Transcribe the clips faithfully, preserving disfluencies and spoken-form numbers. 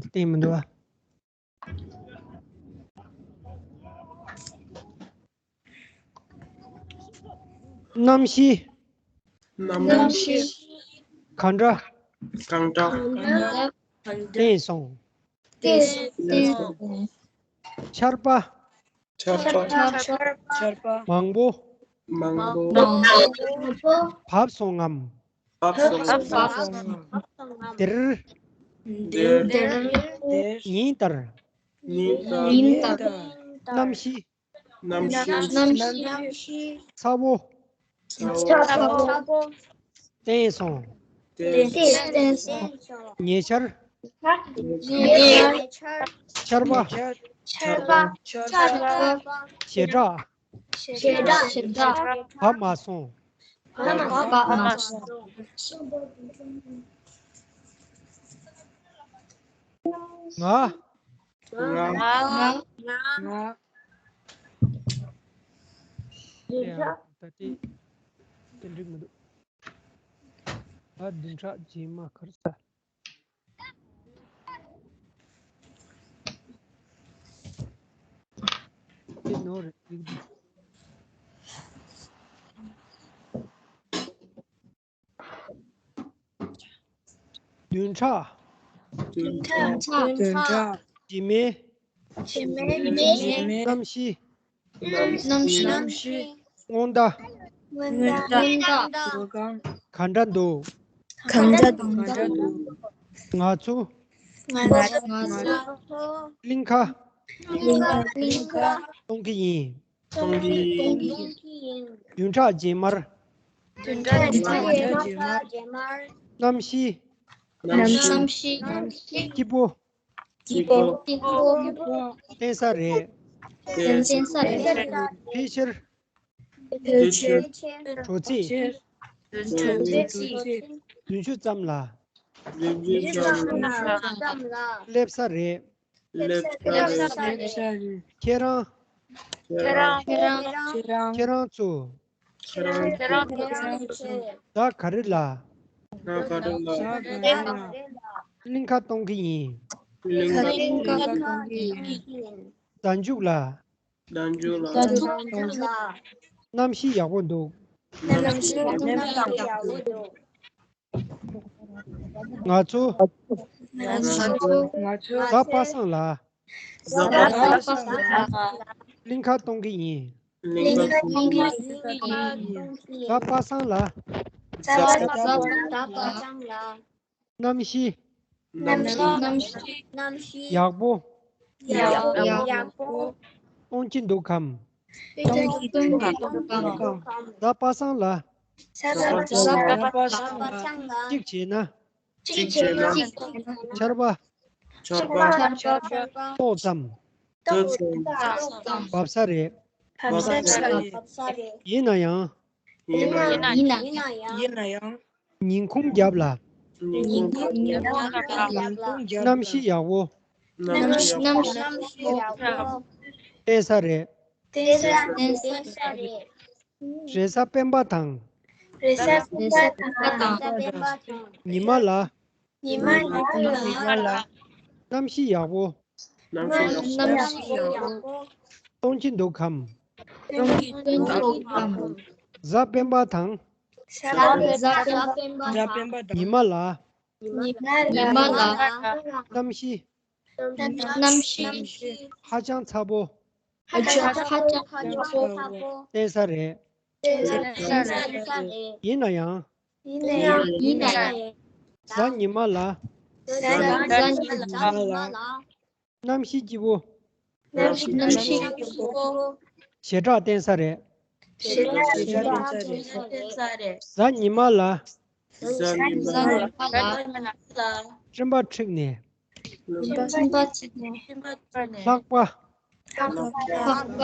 བསྟན་མི་འདུག་ཨ། གནམ་གཤིས། གནམ་གཤིས། གང་འདྲ། གང་འདྲ། བསྟན་སོང་། བསྟན་སོང་། ཆར་པ། ཆར་པ། ཆར་པ། མང་པོ། མང་པོ། བབས་སོང་ངམ། བབས་སོང་ངམ། དེར། དེར། ཉིན་ལྟར། ཉིན་ལྟར། གནམ་གཤིས། གནམ་གཤིས། ཚ་བོ། ཚ་བོ། བསྟན་སོང་། བསྟན་སོང་། ཉེ་ཆར། ཉེ་ཆར། ཆར་པ། ཆར་པ། ཞེ་དྲག་ཞེ་དྲག་ཞེ་དྲག་བབས་མ་སོང་། བབས་མ་སོང་། ང་། ང་། ང་། ང་། ང་། ད་ལྟ་དེ་དེ་འགྲིག་མི་འདུག་ད་བདུན་ཕྲག་རྗེས་མ་ཁར་ས། དེ་ནོར་རེད། བདུན་ཕྲག་བདུན་ཕྲག་བདུན་ཕྲག་རྗེས་མའི། རྗེས་མའི། གནམ་གཤིས། གནམ་གཤིས། སྔོན་བརྡ། སྔོན་བརྡ། གང་འདྲ་འདུག་གང་འདྲ་འདུག་ང་ཚོ། ང་ཚོ། གླིང་ཁ། གླིང་ཁ། གཏོང་གི་ཡིན། གཏོང་གི་ཡིན། བདུན་ཕྲག་རྗེས་མར། བདུན་ཕྲག་རྗེས་མར། གནམ་གཤིས། གནམ་གཤིས། སྐྱིད་པོ། སྐྱིད་པོ། བསྟན་ས་རེད། བསྟན་ས་རེད། ཕལ་ཆེར། ཕལ་ཆེར། དྲོ་ཚིགས། དྲོ་ཚིགས། བདུན་ཅུ་ཙམ་ལ། བདུན་ཅུ་ཙམ་ལ། སླེབས་ས་རེད། སླེབས་ས་རེད། ཁྱེད་རང་། ཁྱེད་རང་། ཁྱེད་རང་ཚོ། ཁྱེད་རང་ཚོ། ཟླ་ག་རེ་ལ། ཟླ་ག་རེ་ལ། གླིང་ཁ་གཏོང་གི་ཡིན། གླིང་ཁ་གཏོང་གི་ཡིན། གཟའ་མཇུག་ལ། གཟའ་མཇུག་ལ། གནམ་གཤིས་ཡག་པོ་འདུག་གནམ་གཤིས་ཡག་པོ་འདུག་ང་ཚོ། ང་ཚོ། གཟའ་པ་སངས་ལ། གཟའ་པ་སངས་ལ། གླིང་ཁ་གཏོང་གི་ཡིན། གླིང་ཁ་གཏོང་གི་ཡིན། གཟའ་པ་སངས་ལ། གཟའ་པ་སངས་ལ། གནམ་གཤིས། གནམ་གཤིས། གནམ་གཤིས། གནམ་གཤིས། ཡག་པོ། ཡག་པོ། ཡག་པོ། གཏོང་གི་འདུག་གམ། གཏོང་གི་འདུག་གམ། གཟའ་པ་སངས་ལ། གཟའ་པ་སངས་ལ། གཅིག་བྱས་ན། གཅིག་བྱས་ན། ཆར་པ། ཆར་པ། ཏོག་ཙམ། ཏོག་ཙམ། བབས་ས་རེད། བབས་ས་རེད། ཡིན་ན་ཡང་། ཡིན་ན་ཡང་། ཡིན་ན་ཡང་། ཉིན་གུང་རྒྱབ་ལ། ཉིན་གུང་རྒྱབ་ལ། གནམ་གཤིས་ཡག་པོ། གནམ་གཤིས་ཡག་པོ། བསྟན་ས་རེད། བསྟན་ས་རེད། རེས་གཟའ་སྤེན་པ་དང་། རེས་གཟའ་སྤེན་པ་དང་། ཉི་མ་ལ། ཉི་མ་ལ། གནམ་གཤིས་ཡག་པོ། གནམ་གཤིས་ཡག་པོ། གཏོང་གི་འདུག་གམ། གཏོང་གི་འདུག་གམ། གཟའ་སྤེན་པ་དང་། གཟའ་སྤེན་པ་དང་། ཉི་མ་ལ། ཉི་མ་ལ། གནམ་གཤིས། གནམ་གཤིས། ཧ་ཅང་ཚ་པོ། ཧ་ཅང་ཚ་པོ། བསྟན་ས་རེད། བསྟན་ས་རེད། ཡིན་ན་ཡང་། ཡིན་ན་ཡང་། གཟའ་ཉི་མ་ལ། གཟའ་ཉི་མ་ལ། གནམ་གཤིས་སྐྱིད་པོ། གནམ་གཤིས་སྐྱིད་པོ། ཞེ་དྲག་བསྟན་ས་རེད། ཞེ་དྲག་བསྟན་ས་རེད། གཟའ་ཉི་མ་ལ། གཟའ་ཉི་མ་ལ། སྤྲིན་པ་འཁྲིགས་ནས། སྤྲིན་པ་འཁྲིགས་ནས། ལྷགས་པ། ལྷགས་པ།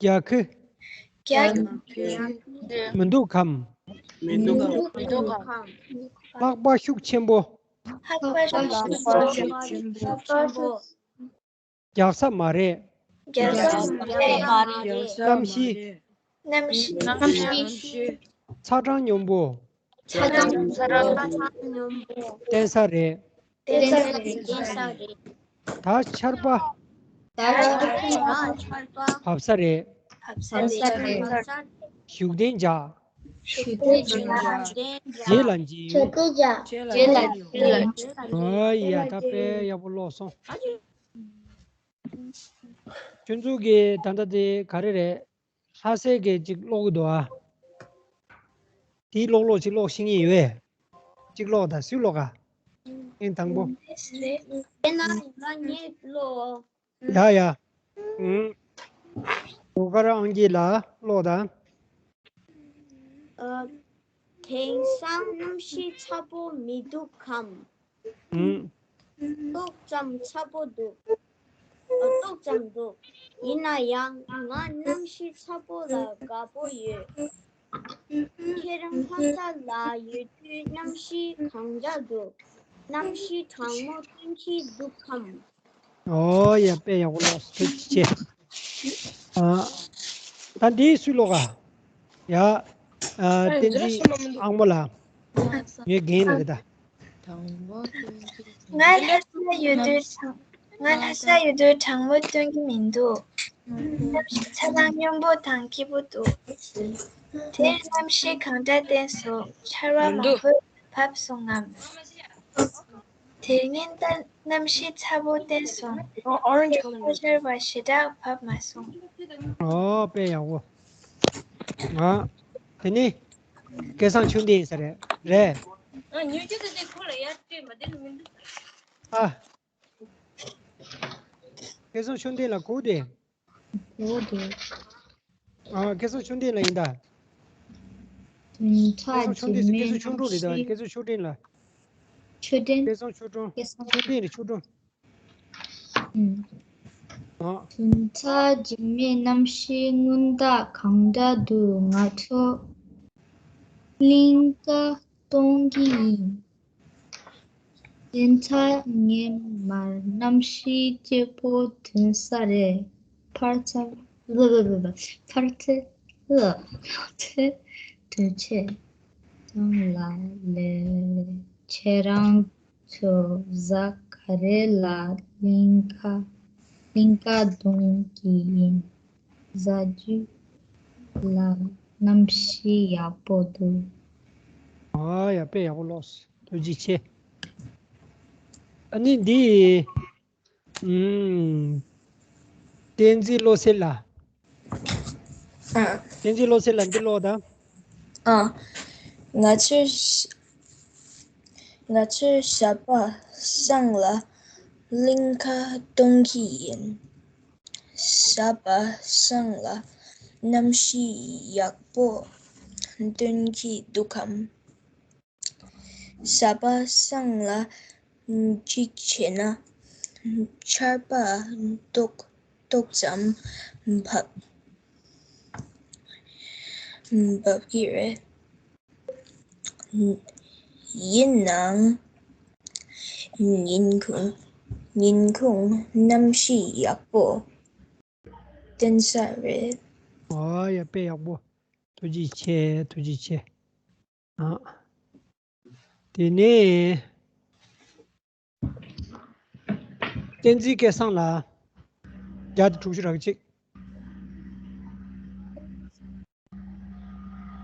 རྒྱག་གི། རྒྱག་གི། མི་འདུག་གམ། མི་འདུག་གམ། ལྷགས་པ་ཤུགས་ཆེན་པོ། ལྷགས་པ་ཤུགས་ཆེན་པོ། རྒྱག་ས་མ་རེད། རྒྱག་ས་མ་རེད། གནམ་གཤིས། གནམ་གཤིས། ཚ་གྲང་སྙོམས་པོ། ཚ་གྲང་སྙོམས་པོ། བསྟན་ས་རེད། བསྟན་ས་རེད། བསྟན་ས་རེད། ད་ཆར་པ། ད་ཆར་པ། བབས་ས་རེད། བབས་ས་རེད། བབས་ས་རེད། བཞུགས་གདན་འཇགས། བཞུགས་གདན་འཇགས། རྗེས་ལ་འཇིགས། རྗེས་ལ་འཇིགས། རྗེས་ལ་འཇིགས། ཨ་ཡ། ད་དཔེ་ཡག་པོ་ཀློག་སོང་། ཁྱོད་ཚོ་གི་ད་ལྟ་དེ་ག་རེ་རེད། ལྷ་སའི་གི་ཅིག་ཀློག་གི་འདུག་ཨ། དེའི་ཀློག་ཀློག་ཅིག་ཀློག་ཤེས་ངེས་ཡོད། ཅིག་ཀློག་དང་སུས་ཀློག་ག་ཨེ་དང་པོ། དེ་ན་ང་ངས་ཀློག་ཡ་ཡ། ཨུམ། བོད་སྒར་ཨང་རྒྱལ་ལགས་ཀློག་དང་། ཨ། དེང་སང་གནམ་གཤིས་ཚ་པོ་མི་འདུག་གམ། ཨུམ། ཏོག་ཙམ་ཚ་པོ་འདུག་ཨ། ཏོག་ཙམ་འདུག་ཡིན་ན་ཡང་ང་གནམ་གཤིས་ཚ་པོ་ལ་དགའ་པོ་ཡོད། ཁྱེད་རང་ལྷ་ས་ལ་ཡོད་དུས་གནམ་གཤིས་གང་འདྲ་འདུག་གནམ་གཤིས་གྲང་མོ་སྟོན་གྱི་འདུག་གམ། ཨོ་ཡ། དཔེ་ཡག་པོ་ཀློག་སོང་། ཐུགས་རྗེ་ཆེ། ཨ། ད་འདི་སུས་ཀློག་ག་ཡ། ཨ། བསྟན་འཛིན་ཨང་མོ་ལགས། ངའི་རྒན་ལགས་རེད་ད། ང་ལྷ་ས་ཡོད་དུས་གྲང་། ང་ལྷ་ས་ཡོད་དུས་གྲང་མོ་སྟོན་གྱི་མི་འདུག་གནམ་གཤིས་ཚ་གྲང་སྙོམས་པོ་དང་སྐྱིད་པོ་འདུག་དེར་གནམ་གཤིས་གང་འདྲ་བསྟན་སོང་། ཆར་པ་མང་པོ་བབས་སོང་ངམ། དེ་ཉིན་ད་གནམ་གཤིས་ཚ་པོ་བསྟན་སོང་། ཨོ་རེན་ཇི་ཁ་ལར། ཆར་པ་ཞེ་དྲག་བབས་མ་སོང་། ཨོ་དཔེ་ཡག་པོ། ང་། དེ་ནི། སྐལ་བཟང་ཆོས་ལྡན་ཡིན་ས་རེད། རེད། ཨ། སྐལ་བཟང་ཆོས་ལྡན་ལགས་གོ་དེ། གོ་དེ། ཨ། སྐལ་བཟང་ཆོས་ལྡན་ལགས་ཡིན་ད། བདུན་ཕྲག་རྗེས་མའི་སྐལ་བཟང་ཆོས་ལྡན་རེད་ད། སྐལ་བཟང་ཆོས་ལྡན་ལགས། ཆོས་ལྡན། སྐལ་བཟང་ཆོས་སྒྲོན། སྐལ་བཟང་ཆོས་ལྡན་རེད། ཆོས་སྒྲོན། ཨ། བདུན་ཕྲག་རྗེས་མའི་གནམ་གཤིས་སྔོན་བརྡ་གང་འདྲ་འདུག་ང་ཚོ་གླིང་ག་གཏོང་གི་ཡིན། བདུན་ཕྲག་སྔོན་མར་གནམ་གཤིས་སྐྱིད་པོ་ཐོན་ས་རེད། ཕར་ཚུར། ཕར་ཚུར། ཕར་ཚུར་དུས་ཆེན་གཏོང་ལ་ལས། ཁྱེད་རང་ཚོ་གཟའ་ག་རེ་ལ་གླིང་ག་གླིང་ག་གཏོང་གི་ཡིན། གཟའ་རྒྱུ་ལ་གནམ་གཤིས་ཡག་པོ་འདུག་ཨ་ཡ། དཔེ་ཡག་པོ་ཀློག་སོང་། ཐུགས་རྗེ་ཆེ། ཨ་ནི་འདི། ཨུམ། བསྟན་འཛིན་བློ་གསལ་ལགས། ཨ། བསྟན་འཛིན་བློ་གསལ་ལགས་འདི་ཀློག་དང་། ཨ། ང་ཚོས་ང་ཚོས་ཞགས་པ་སང་ལ་གླིང་ག་གཏོང་གི་ཡིན། ཞགས་པ་སང་ལ་གནམ་གཤིས་ཡག་པོ་སྟོན་གྱི་འདུག་གམ། ཞགས་པ་སང་ལ་གཅིག་བྱས་ན་ཆར་པ་ཏོག་ཏོག་ཙམ་བབས་བབས་ཀྱི་རེད། ཡིན་ནའང་ཉིན་གུང་ཉིན་གུང་གནམ་གཤིས་ཡག་པོ་བསྟན་ས་རེད། ཨ་ཡ། དཔེ་ཡག་པོ། ཐུགས་རྗེ་ཆེ། ཐུགས་རྗེ་ཆེ། ཨ། དེ་ནས། བསྟན་འཛིན་སྐལ་བཟང་ལགས། བརྒྱ་དང་དྲུག་ཅུ་རེ་གཅིག་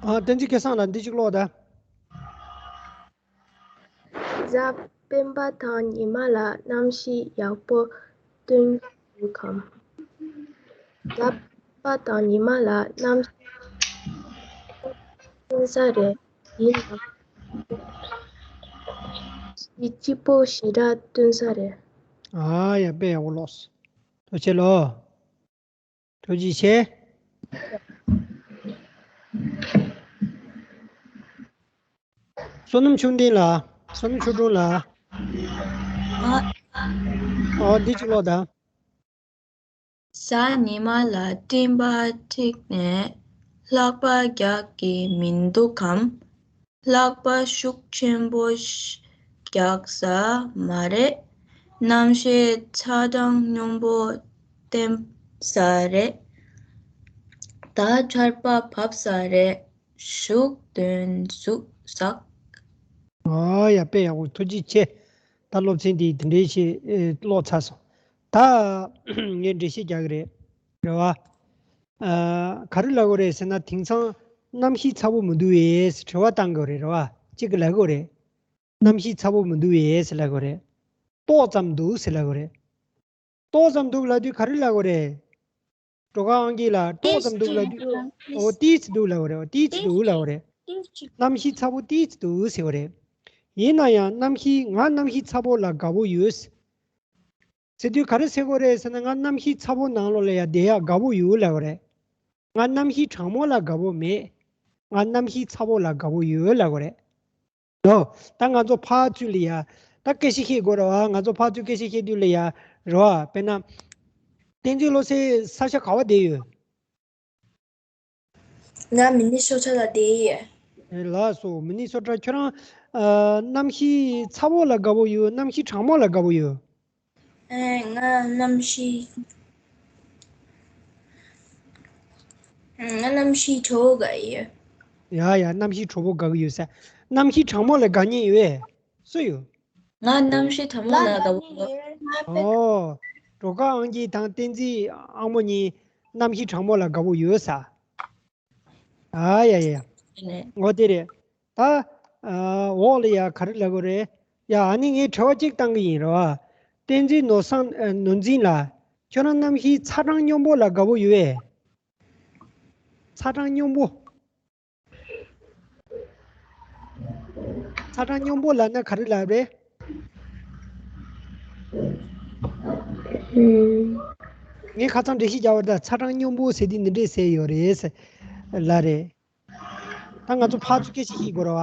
ཨ། བསྟན་འཛིན་སྐལ་བཟང་ལགས་འདི་གཅིག་ཀློག་དང་། གཟའ་སྤེན་པ་དང་ཉི་མ་ལ་གནམ་གཤིས་ཡག་པོ་སྟོན་གྱི་འདུག་གམ། གཟའ་སྤེན་པ་དང་ཉི་མ་ལ་གནམ་གཤིས་སྟོན་ས་རེད། ཡིན་ནའང་། གཤིས་སྐྱིད་པོ་ཞེ་དྲག་སྟོན་ས་རེད། ཨ་ཡ། དཔེ་ཡག་པོ་ཀློག་སོང་། ཐུགས་རྗེ་ཆེ་ལོ། ཐུགས་རྗེ་ཆེ། བསོད་ནམས་ཆོས་ལྡན་ལགས། བསོད་ནམས་ཆོས་སྒྲོན་ལགས། ཨ། ཨོ། འདི་གཅིག་ཀློག་དང་། གཟའ་ཉི་མ་ལ་སྤྲིན་པ་འཁྲིགས་ནས་ལྷགས་པ་རྒྱག་གི་མི་འདུག་གམ། ལྷགས་པ་ཤུགས་ཆེན་པོ་ཞིག་རྒྱག་ས་མ་རེད། གནམ་གཤིས་ཚ་གྲང་སྙོམས་པོ་བསྟན་ས་རེད། ད་ཆར་པ་བབས་ས་རེད། བཞུགས་གདན་ཟུག་ཟག་ཨ་ཡ། དཔེ་ཡག་པོ། ཐུགས་རྗེ་ཆེ། ད་སློབ་ཚན་འདི་དེ་འདྲའི་ཞིག་ཨེ་ཀློག་ཚར་སོང་། ད་ངས་འགྲེལ་བཤད་རྒྱག་གི་རེད། རེད་བ། ཨ། ག་རེ་ལབ་དགོས་རེད་ཟེར་ན། དེང་སང་གནམ་གཤིས་ཚ་པོ་མི་འདུག་གས་དྲི་བ་བཏང་དགོས་རེད། རེད་བ། གཅིག་གིས་ལབ་དགོས་རེད། གནམ་གཤིས་ཚ་པོ་མི་འདུག་གས་ལབ་དགོས་རེད། ཏོག་ཙམ་འདུག་ཟེར་ལབ་དགོས་རེད། ཏོག་ཙམ་འདུག་ལབ་དུས་ག་རེ་ལབ་དགོས་རེད། གྲོ་ག་ཨང་ཀི་ལགས། ཏོག་ཙམ་འདུག་ལབ་དུས། ཨོ། ཏིས་འདུག་ལབ་དགོས་རེད། ཏིས་འདུག་ལབ་དགོས་རེད། གནམ་གཤིས་ཚ་པོ་ཏིས་འདུག་ཟེར་བ་རེད། ཡིན་ན་ཡང་གནམ་གཤིས། ང་གནམ་གཤིས་ཚ་པོ་ལ་དགའ་པོ་ཡོད་ཟེར་དུས་ག་རེ་ཟེར་དགོས་རེད་ཟེར་ན། ང་གནམ་གཤིས་ཚ་པོ་ནང་ལོགས་ལ་ཡ་བསྡད་ཡག་དགའ་པོ་ཡོད་ལབ་དགོས་རེད། ང་གནམ་གཤིས་གྲང་མོ་ལ་དགའ་པོ་མེད། ང་གནམ་གཤིས་ཚ་པོ་ལ་དགའ་པོ་ཡོད་ལབ་དགོས་རེད། ཨོ། ད་ང་ཚོ་ཕར་ཚུར་ལ་ཡ་ད་སྐད་ཆ་བཤད་དགོས་རེད་བ། ང་ཚོ་ཕར་ཚུར་སྐད་ཆ་བཤད་དུས་ལ་ཡ། རེད་བ། དཔེར་ན། བསྟན་འཛིན་བློ་གསལ་ས་ཆ་ག་བ་བསྡད་ཡོད། ང་མི་ནི་སོ་ཊ་ལ་བསྡད་ཡོད། ཨེ། ལགས་སོ། མི་ནི་སོ་ཊ། ཁྱོད་རང་ཨ་གནམ་གཤིས་ཚ་པོ་ལ་དགའ་པོ་ཡོད། གནམ་གཤིས་གྲང་མོ་ལ་དགའ་པོ་ཡོད། ཨེ། ང་གནམ་གཤིས། ང་གནམ་གཤིས་དྲོ་པོ་དགའ་ཡོད། ཡ་ཡ། གནམ་གཤིས་དྲོ་པོ་དགའ་གི་ཡོད་ས། གནམ་གཤིས་གྲང་མོ་ལ་དགའ་མཁན་ཡོད་པས། སུ་ཡོད། ང་གནམ་གཤིས་གྲང་མོ་ལ་དགའ་པོ་ཡོད། ཨོ། གྲོ་ག་ཨང་ཀི་དང་བསྟན་འཛིན་དབང་མོ་གཉིས་གནམ་གཤིས་གྲང་མོ་ལ་དགའ་པོ་ཡོད་ས། ཨ་ཡ་ཡ་ཡ། ནས། འོ་དེ་རེད། ད་ཨ་འོག་ལ་ཡ་ག་རེ་ལབ་དགོས་རེད། ཡ། ཨ་ནི་ངས་དྲི་བ་གཅིག་བཏང་གི་ཡིན། རེད་བ། བསྟན་འཛིན་ནོར་བཟང་། ཨ། ནོར་འཛིན་ལགས། ཁྱོད་རང་གནམ་གཤིས་ཚ་གྲང་སྙོམས་པོ་ལ་དགའ་པོ་ཡོད་པས། ཚ་གྲང་སྙོམས་པོ། ཚ་གྲང་སྙོམས་པོ་ལབ་ན་ག་རེ་ལབ་རེད། ཨུམ། ངས་ཁ་སང་འགྲེལ་བཤད་རྒྱག་པ་རེད། ད་ཚ་གྲང་སྙོམས་པོ་ཟེར་དུས་འདི་འདྲས་ཟེར་ཡོད་རེད་ཟེར་ལབ་རེད། ད་ང་ཚོ་ཕར་ཚུར་སྐད་ཆ་བཤད་དགོས་རེད་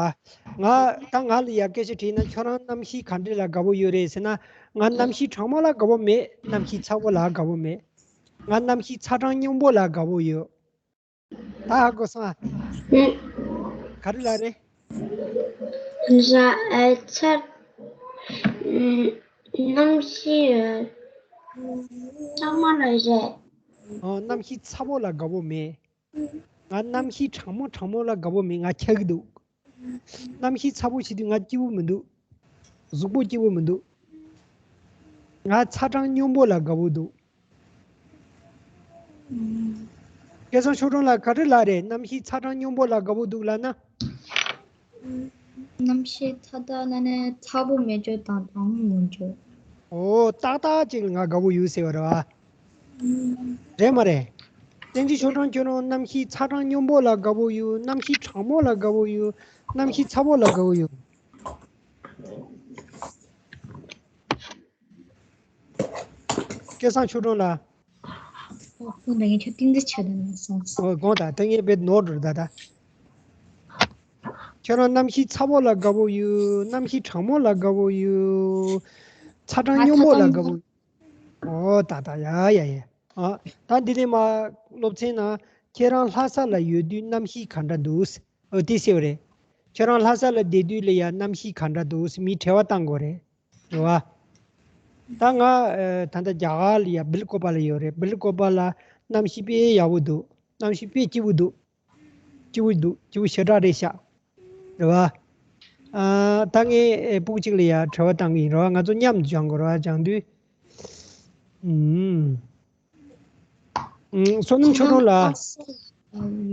བ། ང་ད་ང་ལ་ཡ་སྐད་ཆ་དྲིས་ན། ཁྱོད་རང་གནམ་གཤིས་ག་འདྲས་ལ་དགའ་པོ་ཡོད་རེད་ཟེར་ན། ང་གནམ་གཤིས་གྲང་མོ་ལ་དགའ་པོ་མེད། གནམ་གཤིས་ཚ་པོ་ལ་དགའ་པོ་མེད། ང་གནམ་གཤིས་ཚ་གྲང་སྙོམས་པོ་ལ་དགའ་པོ་ཡོད། ད་ཧ་གོ་སོང་ཨ། ཨུ། ག་རེ་ལབ་རེད། ཟ། ཨ། ཚ། ཨུ། གནམ་གཤིས་ཚ་མོ་ལ་རེད། ཨོ། གནམ་གཤིས་ཚ་པོ་ལ་དགའ་པོ་མེད། ང་གནམ་གཤིས་གྲང་མོ་གྲང་མོ་ལ་དགའ་པོ་མེད། ང་འཁྱག་གི་འདུག་གནམ་གཤིས་ཚ་པོ་བྱེད་དུས་ང་སྐྱིད་པོ་མི་འདུག་གཟུགས་པོ་སྐྱིད་པོ་མི་འདུག་ང་ཚ་གྲང་སྙོམས་པོ་ལ་དགའ་པོ་འདུག་སྐལ་བཟང་ཆོས་སྒྲོན་ལགས། ག་རེ་ལབ་རེད། གནམ་གཤིས་ཚ་གྲང་སྙོམས་པོ་ལ་དགའ་པོ་འདུག་ལབ་ན། གནམ་གཤིས་ཚ་ཐག་ན་ནས་ཚ་པོ་མེད་ཅོ་དང་གྲང་མོ་མེད་ཅོ། ཨོ། ཏག་ཏག་ཅིག་ལ་ང་དགའ་པོ་ཡོད་ཟེར་བ་རེད་བ། རེད་མ་རེད། བསྟན་འཛིན་ཆོས་སྒྲོན། ཁྱོད་རང་གནམ་གཤིས་ཚ་གྲང་སྙོམས་པོ་ལ་དགའ་པོ་ཡོད། གནམ་གཤིས་གྲང་མོ་ལ་དགའ་པོ་ཡོད། གནམ་གཤིས་ཚ་པོ་ལ་དགའ་པོ་ཡོད། སྐལ་བཟང་ཆོས་སྒྲོན་ལགས། ཨོ། ཁོང་ད་ངས་ཁྱོད་ཏིང་ཏི་ཆ་དང་ནས་སོང་། ཨོ། དགོངས་དག་ད་ངས་དཔེ་ནོར་འགྲོ་ད་ད། ཁྱོད་རང་གནམ་གཤིས་ཚ་པོ་ལ་དགའ་པོ་ཡོད། གནམ་གཤིས་གྲང་མོ་ལ་དགའ་པོ་ཡོད། ཚ་གྲང་སྙོམས་པོ་ལ་དགའ་པོ། ཨོ། ད་ད་ཡ་ཡ་ཡ། ཨ། ད་འདི་ནས་མར་སློབ་ཚན་ནང་ཁྱེད་རང་ལྷ་ས་ལ་ཡོད་དུས་གནམ་གཤིས་ག་འདྲ་འདུག་ཨོ། དེ་ཟེར་བ་རེད། ཁྱོད་རང་ལྷ་ས་ལ་བསྡད་དུས་ལ་ཡ་གནམ་གཤིས་ག་འདྲ་འདུག་མིས་དྲི་བ་བཏང་དགོས་རེད། རེད་བ། ད་ང་ཨ་ད་ལྟ་རྒྱ་གར་ལ་ཡ་སྦེལ་ཀོབ་ལ་ཡོད་རེད། སྦེལ་ཀོབ་ལ་གནམ་གཤིས་དཔེ་ཡག་པོ་འདུག་གནམ་གཤིས་དཔེ་སྐྱིད་པོ་འདུག་སྐྱིད་པོ་འདུག་སྐྱིད་པོ་ཞེ་དྲག་རེད་ཤག་རེད་བ། ཨ། ད་ངས་ཨེ་ཕྲུ་གུ་གཅིག་ལ་ཡ་དྲི་བ་བཏང་གི་ཡིན། རེད་བ། ང་ཚོ་མཉམ་དུ་སྦྱང་དགོས་རེད་བ། སྦྱང་དུས། ཨུམ། ཨུམ། བསོད་ནམས་ཆོས་སྒྲོན་ལགས།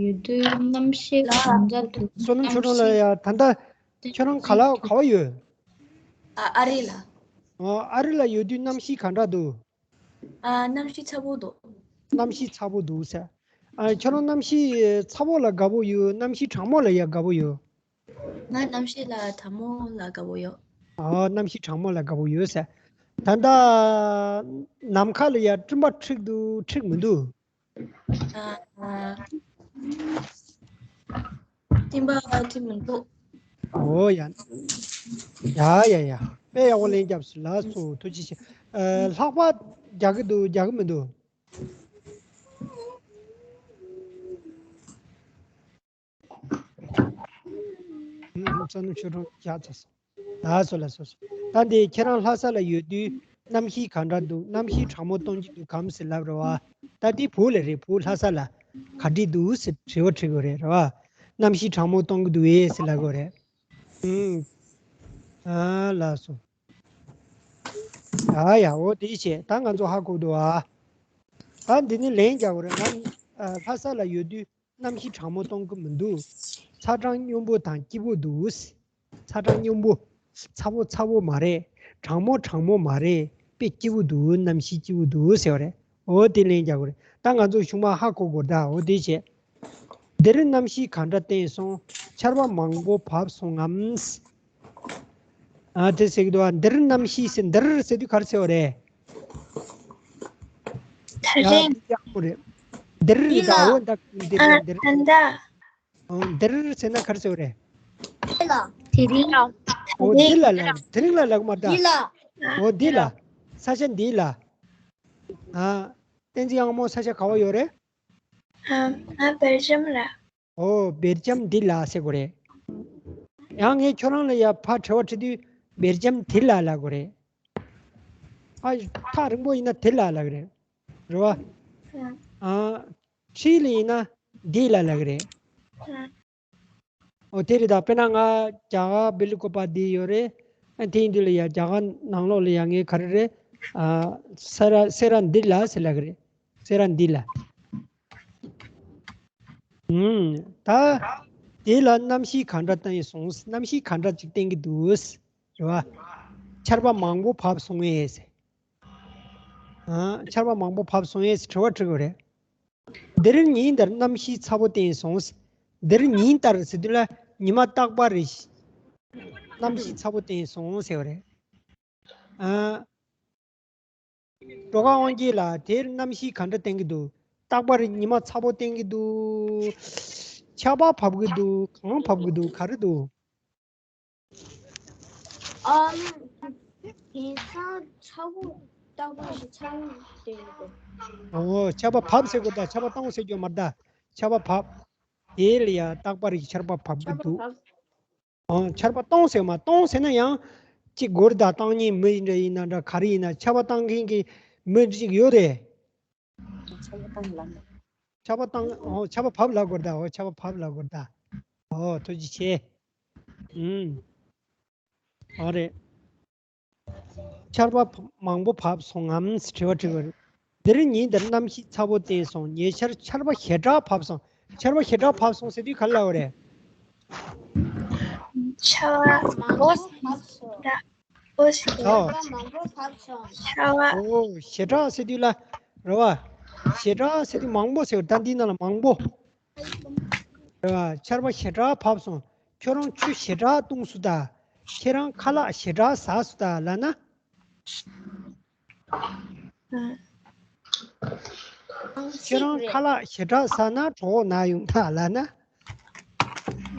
ཡོད་དུས་གནམ་གཤིས་གང་འདྲ་འདུག་བསོད་ནམས་ཆོས་སྒྲོན་ལགས་ཡ། ད་ལྟ་ཁྱོད་རང་ག་ལ་ག་བ་ཡོད། ཨ། ཨ་རི་ལ། ཨ། ཨ་རི་ལ་ཡོད་དུས་གནམ་གཤིས་ག་འདྲ་འདུག་ཨ། གནམ་གཤིས་ཚ་པོ་འདུག་གནམ་གཤིས་ཚ་པོ་འདུག་ཟེར། ཨ། ཁྱོད་རང་གནམ་གཤིས་ཚ་པོ་ལ་དགའ་པོ་ཡོད། གནམ་གཤིས་གྲང་མོ་ལ་ཡ་དགའ་པོ་ཡོད། ང་གནམ་གཤིས་ལ་གྲང་མོ་ལ་དགའ་པོ་ཡོད། ཨ། གནམ་གཤིས་གྲང་མོ་ལ་དགའ་པོ་ཡོད་ཟེར། ད་ལྟ་ནམ་མཁའ་ལ་ཡ་སྤྲིན་པ་འཁྲིགས་འདུག་འཁྲིགས་མི་འདུག་ཨ། ཨ། སྤྲིན་པ་འཁྲིགས་མི་འདུག་ཨོ་ཡ། ཡ་ཡ་ཡ། དཔེ་ཡག་པོ་ལན་བརྒྱབ་སོང་། ལགས་སོ། ཐུགས་རྗེ་ཆེ། ཨ། ལྷགས་པ་རྒྱག་གི་འདུག་རྒྱག་གི་མི་འདུག་བསོད་ནམས་ཆོས་སྒྲོན་བཞག་ཚར་སོང་། ལགས་སོ། ལགས་སོ། ད་འདི་ཁྱེད་རང་ལྷ་ས་ལ་ཡོད་དུས་གནམ་གཤིས་ག་འདྲ་འདུག་གནམ་གཤིས་གྲང་མོ་གཏོང་གི་འདུག་གམ་ཟེར་ལབ་རེད་བ། ད་འདི་བོད་ལ་རེད། བོད་ལྷ་ས་ལ་ག་འདྲས་འདུག་ཟེར་དྲི་བ་དྲི་དགོས་རེད། རེད་བ། གནམ་གཤིས་གྲང་མོ་གཏོང་གི་འདུག་ཨེ་ཟེར་ལབ་དགོས་རེད། ཨུམ། ཨ། ལགས་སོ། ཡ་ཡ། འོ་དེ་བྱས། ད་ང་ཚོ་ཧ་གོ་འདུག་ཨ། ད་འདི་ནི་ལན་རྒྱག་དགོས་རེད། ང་ཨ་ལྷ་ས་ལ་ཡོད་དུས་གནམ་གཤིས་གྲང་མོ་གཏོང་གི་མི་འདུག་ཚ་གྲང་སྙོམས་པོ་དང་སྐྱིད་པོ་འདུག་ཚ་གྲང་སྙོམས་པོ། ཚ་པོ་ཚ་པོ་མ་རེད། གྲང་མོ་གྲང་མོ་མ་རེད། དཔེ་སྐྱིད་པོ་འདུག་གནམ་གཤིས་སྐྱིད་པོ་འདུག་ཟེར་བ་རེད། འོ་དེ་ལན་རྒྱག་དགོས་རེད། ད་ང་ཚོ་གཞུག་མ་ཧ་གོ་དགོས་རེད། ད་འོ་དེ་བྱས། འདིར་གནམ་གཤིས་ག་འདྲ་བསྟན་སོང་། ཆར་པ་མང་པོ་བབས་སོང་ངམ། ཨ་དེ་ཟེར་གི་འདུག་ཨ། འདིར་གནམ་གཤིས་ཟེར། འདིར་ཟེར་དུས་ག་རེ་ཟེར་བ་རེད། ད་ཡ་རིང་། འདི་ཡག་པོ་རེད། འདིར་འདི་ལ། འོ་ད་འདིར་ཨ་འདིར། ད་ད། ཨོ་འདིར་ཟེར་ན་ག་རེ་ཟེར་བ་རེད། དེ་ལ། དེ་རིང་། ཨོ་འདི་ལ་ལ། དེ་རིང་ལ་ལ་གོ་མ་རེད་ད། འདི་ལ། ཨོ་འདི་ལ། ས་ཆ་འདི་ལ། ཨ་བསྟན་འཛིན་དབང་མོ་ས་ཆ་ག་བ་ཡོད་རེད། ཨ་ང་སྦེལ་ཇམ་ལ། ཨོ་སྦེལ་ཇམ་འདི་ལ་ཟེར་དགོས་རེད། ཡང་ངས་ཁྱོད་རང་ལ་ཡ་ཕར་དྲི་བ་དྲི་དུས་སྦེལ་ཇམ་འདི་ལ་ལབ་དགོས་རེད། ཨ་ཐག་རིང་པོ་ཡིན་ན་དེ་ལ་ལབ་ཀྱི་རེད། རེད་བ། ཨ་འཁྲིས་ལ་ཡིན་ན་འདི་ལ་ལབ་ཀྱི་རེད། ཨོ་དེ་རེད་ད། དཔེར་ན་ང་རྒྱ་གར་སྦེལ་ཀོབ་པ་འདི་ཡོད་རེད། ཨ་དེ་ཡིན་དུས་ལ་ཡ་རྒྱ་གར་ནང་ལོགས་ལ་ཡ་ངས་ག་རེ་རེད། ཨ་སེ་ར་སེ་ར་འདི་ལ་ཟེར་ལབ་ཀྱི་རེད། སེ་ར་འདི་ལ། ཨུམ། ད་དེ་ལ་གནམ་གཤིས་ག་འདྲ་བསྟན་སོང་། གནམ་གཤིས་ག་འདྲ་ཅིག་བསྟན་གྱི་འདུག་རེད་བ། ཆར་པ་མང་པོ་བབས་སོང་ངས་ཟེར། ཨ་ཆར་པ་མང་པོ་བབས་སོང་ངས་ཟེར་དྲི་བ་དྲི་དགོས་རེད། འདིར་ཉིན་ལྟར་གནམ་གཤིས་ཚ་པོ་བསྟན་སོང་། འདིར་ཉིན་ལྟར་ཟེར་དུས་ལ་ཉི་མ་རྟག་པར་རེ་གནམ་གཤིས་ཚ་པོ་བསྟན་སོང་ཟེར་བ་རེད། ཨ། སྒྲོལ་དཀར་དབང་རྒྱལ་ལགས། དེར་གནམ་གཤིས་ག་འདྲ་བསྟན་གྱི་འདུག་རྟག་པར་ཉི་མ་ཚ་པོ་བསྟན་གྱི་འདུག་ཆར་པ་བབས་ཀྱི་འདུག་གངས་བབས་ཀྱི་འདུག་ག་རེ་འདུག་ཨམ། དེང་སང་ཚ་པོ། རྟག་པར་ཞིག་ཚ་པོ་བསྟན་གྱི་འདུག་ཨོ་ཆར་པ་བབས་ཟེར་དགོས་ད། ཆར་པ་གཏོང་ཟེར་རྒྱུ་མ་རེད་ད། ཆར་པ་བབས། དེ་ལ་ཡ་རྟག་པར་ཆར་པ་བབས་ཀྱི་འདུག་ཨང་། ཆར་པ་གཏོང་ཟེར་མ། གཏོང་ཟེར་ན་ཡང་གཅིག་དགོས་རེད་ད། གཏོང་མཁན་མི་འདྲ་ཡིན་ན་འདྲ། ག་རེ་ཡིན་ན་ཆར་པ་གཏོང་མཁན་གྱི་མི་གཅིག་ཡོད་རེད། ཆར་པ་གཏོང་ལ་ནི། ཆར་པ་གཏོང་། ཨོ་ཆར་པ་བབས་ལབ་དགོས་རེད་ད། ཨོ་ཆར་པ་བབས་ལབ་དགོས་རེད་ད། ཨོ་ཐུགས་རྗེ་ཆེ། ཨུམ། ཨོ་རེད། ཆར་པ་མང་པོ་བབས་སོང་ངམ་ཟེར་དྲི་བ་དྲི་བ་རེད། འདིར་ཉིན་ལྟར་གནམ་གཤིས་ཚ་པོ་བསྟན་སོང་། ཉེ་ཆར་ཆར་པ་ཞེ་དྲག་བབས་སོང་། ཆར་པ་ཞེ་དྲག་བབས་སོང་ཟེར་དུས་ག་རེ་ལབ་པ་རེད། ཆར་པ་མང་པོ་བབས་སོང་། ཨོ་ཞེ་ཨོ། དྲག་མང་པོ་བབས་སོང་། ཆར་པ། ཨོ་ཞེ་དྲག་ཟེར་དུས་ལ་རེད་བ། ཞེ་དྲག་ཟེར་དུས་མང་པོ་ཟེར་བ། ད་འདི་ནང་ལ་མང་པོ། རེད་བ། ཆར་པ་ཞེ་དྲག་བབས་སོང་། ཁྱོད་རང་ཆུ་ཞེ་དྲག་བཏུངས་སོང་ད། ཁྱེད་རང་ཁ་ལག་ཞེ་དྲག་ཟ་སོང་ད་ལབ་ན། ཁྱེད་རང་ཁ་ལག་ཞེ་དྲག་ཟ་ན་གྲོད་ཁོག་ན་ཡོང་ད་ལབ་ན།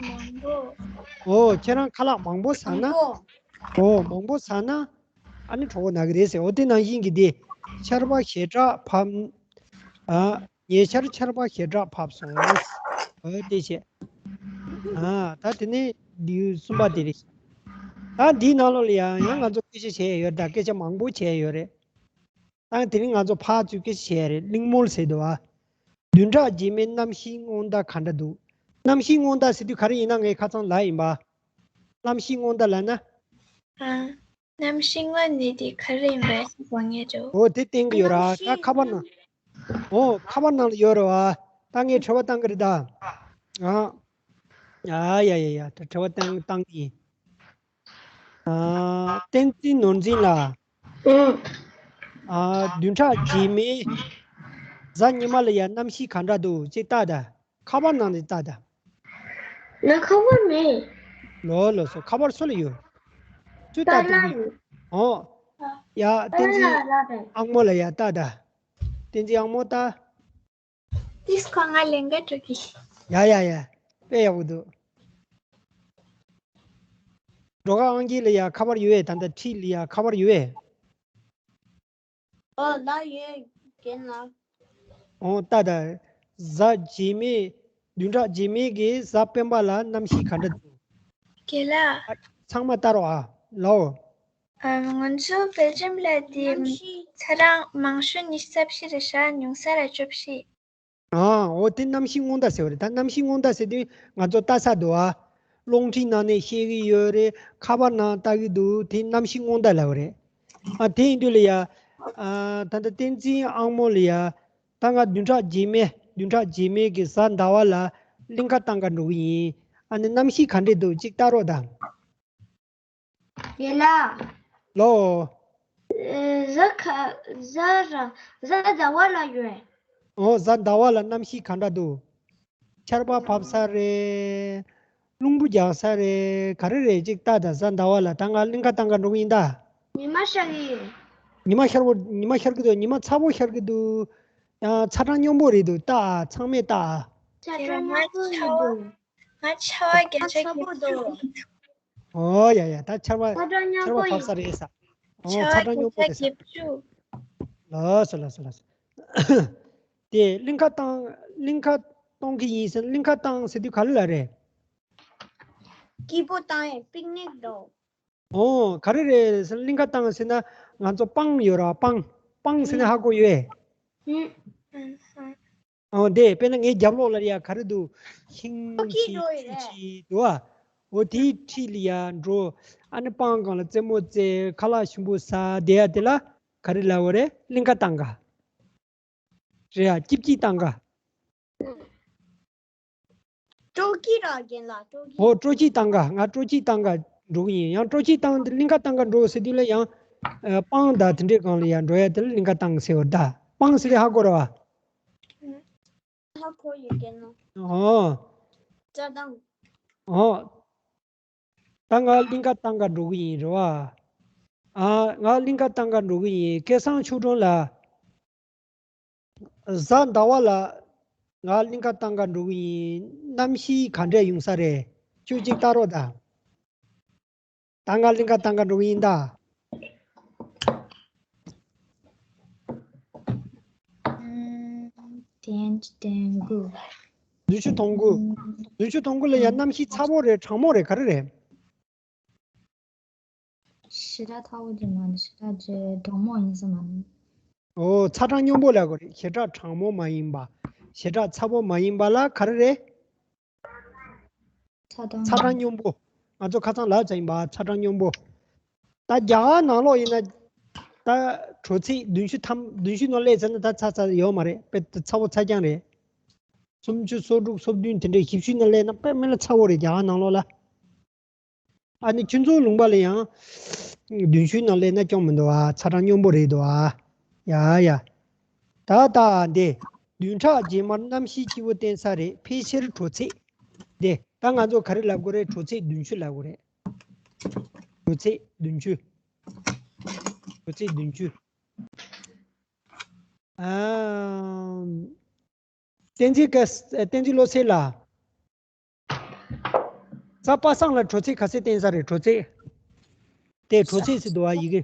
མང་པོ། ཨོ་ཁྱེད་རང་ཁ་ལག་མང་པོ་ཟ་ན། མང་པོ། ཨོ་མང་པོ་ཟ་ན་ཨ་ནི་གྲོད་ཁོག་ན་གི་རེད་ཟེར། ཨོ་དེ་ནང་བཞིན་གྱི་དེ་ཆར་པ་ཞེ་དྲག་བབས། ཨ་ཉེ་ཆར་ཆར་པ་ཞེ་དྲག་བབས་སོང་། ཨོ་དེ་བྱས། ཨ་ད་དེ་ནས་ལེའུ་གསུམ་པ་དེ་རེད། ད་འདིའི་ནང་ལོགས་ལ་ཡང་ཡང་ང་ཚོ་སྐད་ཆ་བྱས་ཡོད་རེད་ད། སྐད་ཆ་མང་པོ་བྱས་ཡོད་རེད། ད་དེ་རིང་ང་ཚོ་ཕར་ཚུར་སྐད་ཆ་བྱས་རེད། གླེང་མོལ་ཟེར་འདུག་ཨ། བདུན་ཕྲག་རྗེས་མའི་གནམ་གཤིས་སྔོན་བརྡ་ག་འདྲ་འདུག་གནམ་གཤིས་སྔོན་བརྡ་ཟེར་དུས་ག་རེ་ཡིན་ན་ངས་ཁ་སང་ལབ་ཡིན་པ། གནམ་གཤིས་སྔོན་བརྡ་ལབ་ན། ཨ། གནམ་གཤིས་སྔོན་ནས་དེ་ག་རེ་ཡིན་པ་ཞིག་གོ་ངེས་འདུག་འོ་དེ་བསྟན་གི་ཡོད་ར། ད་ཁ་པར་ནང་། འོ་ཁ་པར་ནང་ལ་ཡོད་ར་བ། ད་ངས་དྲི་བ་བཏང་གི་རེད་ད། ཨ། ཡ་ཡ་ཡ་ཡ། ད་དྲི་བ་བཏང་བཏང་གི་ཡིན། ཨ། བསྟན་འཛིན་ནོར་འཛིན་ལགས། ཨུ། ཨ། བདུན་ཕྲག་རྗེས་མའི་གཟའ་ཉི་མ་ལ་ཡ་གནམ་གཤིས་ག་འདྲ་འདུག་ཅེས་བལྟ་ད། ཁ་པར་ནང་ནས་བལྟ་ད། ང་ཁ་པར་མེད། ལོ་ལོ་སོ། ཁ་པར་སུ་ལ་ཡོད། སུས་བལྟ་ད། ཨོ། ཡ་བསྟན་འཛིན་ཨང་མོ་ལ་ཡ་བལྟ་ད། བསྟན་འཛིན་ཨང་མོ་ལྟ། ཏིས་ཁོ་ང་ལེན་ག་འགྲོ་གི། ཡ་ཡ་ཡ། དཔེ་ཡག་པོ་འདུག་སྒྲོལ་དཀར་དབང་རྒྱལ་ལ་ཡ་ཁ་པར་ཡོད་པས། ད་ལྟ་འཁྲིས་ལ་ཡ་ཁ་པར་ཡོད་པས། ཨོ་ལགས་ཡོད་རྒན་ལགས། ཨོ་ལྟ་ད། གཟའ་རྗེས་མའི་བདུན་ཕྲག་རྗེས་མའི་གི་གཟའ་སྤེན་པ་ལ་གནམ་གཤིས་ག་འདྲ་འདུག་རྒན་ལགས། ཨ་ཚང་མ་ལྟ་རོགས་ཨ། ལའོ། ཨ་ང་ཚོ་སྦེལ་ཇམ་ལ་དེ་གནམ་གཤིས། ཚ་གྲང་མང་ཤོས་ཉི་ཤུ་རྩ་བཞི་རེད་ཤག་ཉུང་ས་ར་བཅུ་བཞི། ཨ་འོ་དེ་གནམ་གཤིས་སྔོན་བརྡ་ཟེར་བ་རེད། ད་གནམ་གཤིས་སྔོན་བརྡ་ཟེར་དུས་ང་ཚོ་ལྟ་ས་འདུག་ཨ། རླུང་འཕྲིན་ནང་ནས་བཤད་གི་ཡོད་རེད། ཁ་པར་ནང་ལྟ་གི་འདུག་དེ་གནམ་གཤིས་སྔོན་བརྡ་ལབ་རེད། ཨ་དེ་ཡིན་དུས་ལ་ཡ། ཨ་ད་ལྟ་བསྟན་འཛིན་ཨང་མོ་ལ་ཡ། ད་ང་བདུན་ཕྲག་རྗེས་མའི་བདུན་ཕྲག་རྗེས་མའི་གི་གཟའ་ཟླ་བ་ལ་གླིང་ཁ་བཏང་ག་འགྲོ་གི་ཡིན། ཨ་ནི་གནམ་གཤིས་ག་འདྲས་འདུག་ཅིག་ལྟ་རོགས་དང་། ཡེ་ལ། ལོ། ཨེ་གཟའ་ཁ་གཟའ་ར་གཟའ་ཟླ་བ་ལ་ཡོད། ཨོ་གཟའ་ཟླ་བ་ལ་གནམ་གཤིས་ག་འདྲ་འདུག་ཆར་པ་བབས་ས་རེད། རླུང་བུ་རྒྱག་ས་རེད། ག་རེ་རེད་ཅིག་ལྟ་དང་། གཟའ་ཟླ་བ་ལ་ད་ང་གླིང་ཁ་བཏང་ག་འགྲོ་གི་ཡིན་ད། ཉི་མ་ཤར་གི་ཡིན། ཉི་མ་ཤར་པོ་ཉི་མ་ཤར་གི་འདུག་ཉི་མ་ཚ་པོ་ཤར་གི་འདུག་ཡང་ཚ་གྲང་སྙོམས་པོ་རེད་འདུག་ལྟ་ཨ། ཚང་མས་ལྟ་ཨ། ཚ་གྲང་སྙོམས་པོ་ཡིན་འདུག་ང་ཆར་པ་བརྒྱ་ཆ་བརྒྱད་ཅུ། ཨོ་ཡ་ཡ། ད་ཆར་པ་ཆར་པ་བབས་ས་རེད་ས། ཨོ་ཚ་གྲང་སྙོམས་པོ་རེད་ས། ལགས་སོ་ལགས་སོ་ལགས་སོ། དེ་གླིང་ཁ་བཏང་གླིང་ཁ་གཏོང་གི་ཡིན་ཟེར། གླིང་ཁ་བཏང་ཟེར་དུས་ག་ལ་ལ་རེད། སྐྱིད་པོ་བཏང་ཡས་པིག་ནིག་འགྲོ། ཨོ་ག་རེ་རེད་ཟེར། གླིང་ཁ་བཏང་ཟེར་ན་ང་ཚོ་སྤང་ཡོད་ར། སྤང་སྤང་ཟེར་ན་ཧ་གོ་ཡོད། ཨོ་དེ་དཔེར་ན་ངའི་རྒྱབ་ལོགས་ལ་ཡ་ག་རེ་འདུག་ཤིང་ཆུ་ཆུ་ཆུ་འདུག་ཨ། འོ་དེའི་འཁྲིས་ལ་ཡ་འགྲོ། ཨ་ནི་སྤང་སྒང་ལ་རྩེད་མོ་རྩེ། ཁ་ལག་ཞིམ་པོ་ཟ། བསྡད་ཡ་དེ་ལ་ག་རེ་ལབ་དགོས་རེད། གླིང་ཁ་བཏང་ག་རེད་ཡ། སྐྱིད་སྐྱིད་བཏང་ག་སྤྲོ་སྐྱིད་ར་རྒན་ལགས། སྤྲོ་སྐྱིད། ཨོ་སྤྲོ་སྐྱིད་བཏང་ག་ང་སྤྲོ་སྐྱིད་བཏང་ག་འགྲོ་གི་ཡིན། ཡང་སྤྲོ་སྐྱིད་བཏང་སྟེ་གླིང་ཁ་བཏང་ག་འགྲོ་ཟེར་དུས་ལ་ཡང་ཨ་སྤང་དང་དེ་འདྲའི་སྒང་ལ་ཡང་འགྲོ་ཡ་དེ་ལ་གླིང་ཁ་བཏང་ཟེར་བ་ད། སྤང་ཟེར་དེ་ཧ་གོ་ར་བ། ཧ་གོ་ཡོད་རྒན་ལགས། ཨོ། རྩྭ་ཐང་། ཨོ། ད་ང་གླིང་ཁ་བཏང་ག་འགྲོ་གི་ཡིན་རེད་བ། ཨ་ང་གླིང་ཁ་བཏང་ག་འགྲོ་གི་ཡིན། སྐལ་བཟང་ཆོས་སྒྲོན་ལགས། གཟའ་ཟླ་བ་ལ་ང་གླིང་ཁ་བཏང་ག་འགྲོ་གི་ཡིན། གནམ་གཤིས་ག་འདྲས་ཡོང་ས་རེད། ཁྱོད་ཅིག་ལྟ་རོགས་དང་། ད་ང་གླིང་ཁ་བཏང་ག་འགྲོ་གི་ཡིན་ད། ཨུམ། བདུན་ཅུ་དོན་དགུ། བདུན་ཅུ་དོན་དགུ། ཨུམ། བདུན་ཅུ་དོན་དགུ་ལ་ཡ་གནམ་གཤིས་ཚ་པོ་རེད། གྲང་མོ་རེད། ག་རེ་རེད། ཞེ་དྲག་ཚ་པོ་ཅིག་མ་རེད། ཞེ་དྲག་ཅིག་གྲང་མོ་ཡིན་ས་མ་རེད། ཨོ་ཚ་གྲང་སྙོམས་པོ་ལབ་དགོས་རེད། ཞེ་དྲག་གྲང་མོ་མ་ཡིན་པ། ཞེ་དྲག་ཚ་པོ་མ་ཡིན་པ་ལ་ག་རེ་རེད། ཚ་གྲང་ཚ་གྲང་སྙོམས་པོ། ང་ཚོ་ཁ་སང་ལབ་ཚར་ཡིན་པ། ཚ་གྲང་སྙོམས་པོ། ད་རྒྱ་གར་ནང་ལོགས་ཡིན་ན། ད་དྲོ་ཚིགས་བདུན་ཅུ་ཐམ་བདུན་ཅུ་ནང་སླེབས་ཚར་ན་ད་ཚ་ཚ་ཡོད་མ་རེད། དཔེ་ཚ་པོ་ཚ་རྐྱང་རེད། སུམ་ཅུ་སོ་དྲུག་སོ་བདུན་དེ་འདྲའི་བཞི་བཅུ་ནང་སླེབས་ན་དཔེ་མི་ལ་ཚ་པོ་རེད། རྒྱ་གར་ནང་ལོགས་ལ། ཨ་ནི་ཁྱོད་ཚོའི་ལུང་པ་ལ་ཡང་བདུན་ཅུའི་ནང་སླེབས་ན་སྐྱོན་མི་འདུག་ཨ། ཚ་གྲང་སྙོམས་པོ་རེད་འདུག་ཨ། ཡ་ཡ། ད་ལྟ་འདི་བདུན་ཕྲག་རྗེས་མར་གནམ་གཤིས་སྐྱིད་པོ་བསྟན་ས་རེད། ཕལ་ཆེར་དྲོ་ཚིགས། འདི་ད་ང་ཚོ་ག་རེ་ལབ་དགོས་རེད། དྲོ་ཚིགས་བདུན་ཅུ་ལབ་དགོས་རེད། དྲོ་ཚིགས་བདུན་ཅུ། དྲོ་ཚིགས་བདུན་ཅུ། ཨ། བསྟན་འཛིན་སྐལ། བསྟན་འཛིན་བློ་གསལ་ལགས། གཟའ་པ་སངས་ལ་དྲོ་ཚིགས་ག་ཚོད་བསྟན་ས་རེད། དྲོ་ཚིགས། དེ་དྲོ་ཚིགས་ཟེར་འདུག་ཨ། ཡི་གེ་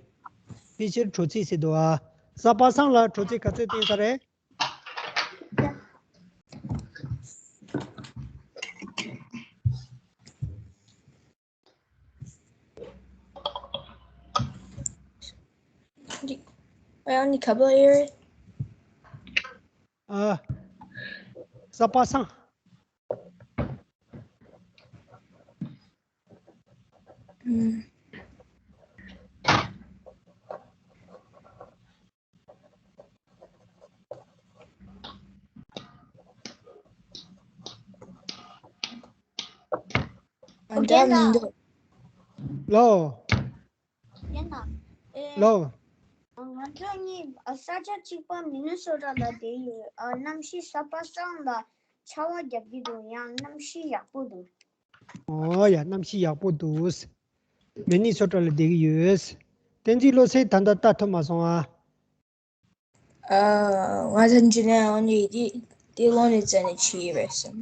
ཕལ་ཆེར་དྲོ་ཚིགས་ཟེར་འདུག་ཨ། གཟའ་པ་སངས་ལ་དྲོ་ཚིགས་ག་ཚོད་བསྟན་ས་རེད། འདི་ཨ་ཡང་ནི་ཁ་བ་ཨེ་རེད། ཨ། གཟའ་པ་སངས། ཨུམ། ཨ་འདྲ་མི་འདུག་ལོ། ཡིན་ན། ཨེ། ལོ། ང་ཚོ་གཉིས་ཨ་ས་ཆ་གཅིག་པ་མི་ནི་སོ་ཊ་ལ་བསྡད་ཡོད། ཨ་གནམ་གཤིས་གཟའ་པ་སངས་ལ་ཆར་པ་བརྒྱབ་ཀྱི་འདུག་ཡང་གནམ་གཤིས་ཡག་པོ་འདུག་ཨོ་ཡ། གནམ་གཤིས་ཡག་པོ་འདུག་མི་ནི་སོ་ཊ་ལ་བསྡད་ཀྱི་ཡོད། བསྟན་འཛིན་བློ་གསལ་ད་ལྟ་ལྟ་ཐུབ་མ་སོང་ཨ། ཨ། ང་ཚོ་འཇིག་རྟེན་འོ་ནི་དེ་དེ་ལོ་ནས་བཙལ་ནས་ཕྱིན་ཡོད་པས་བསམ།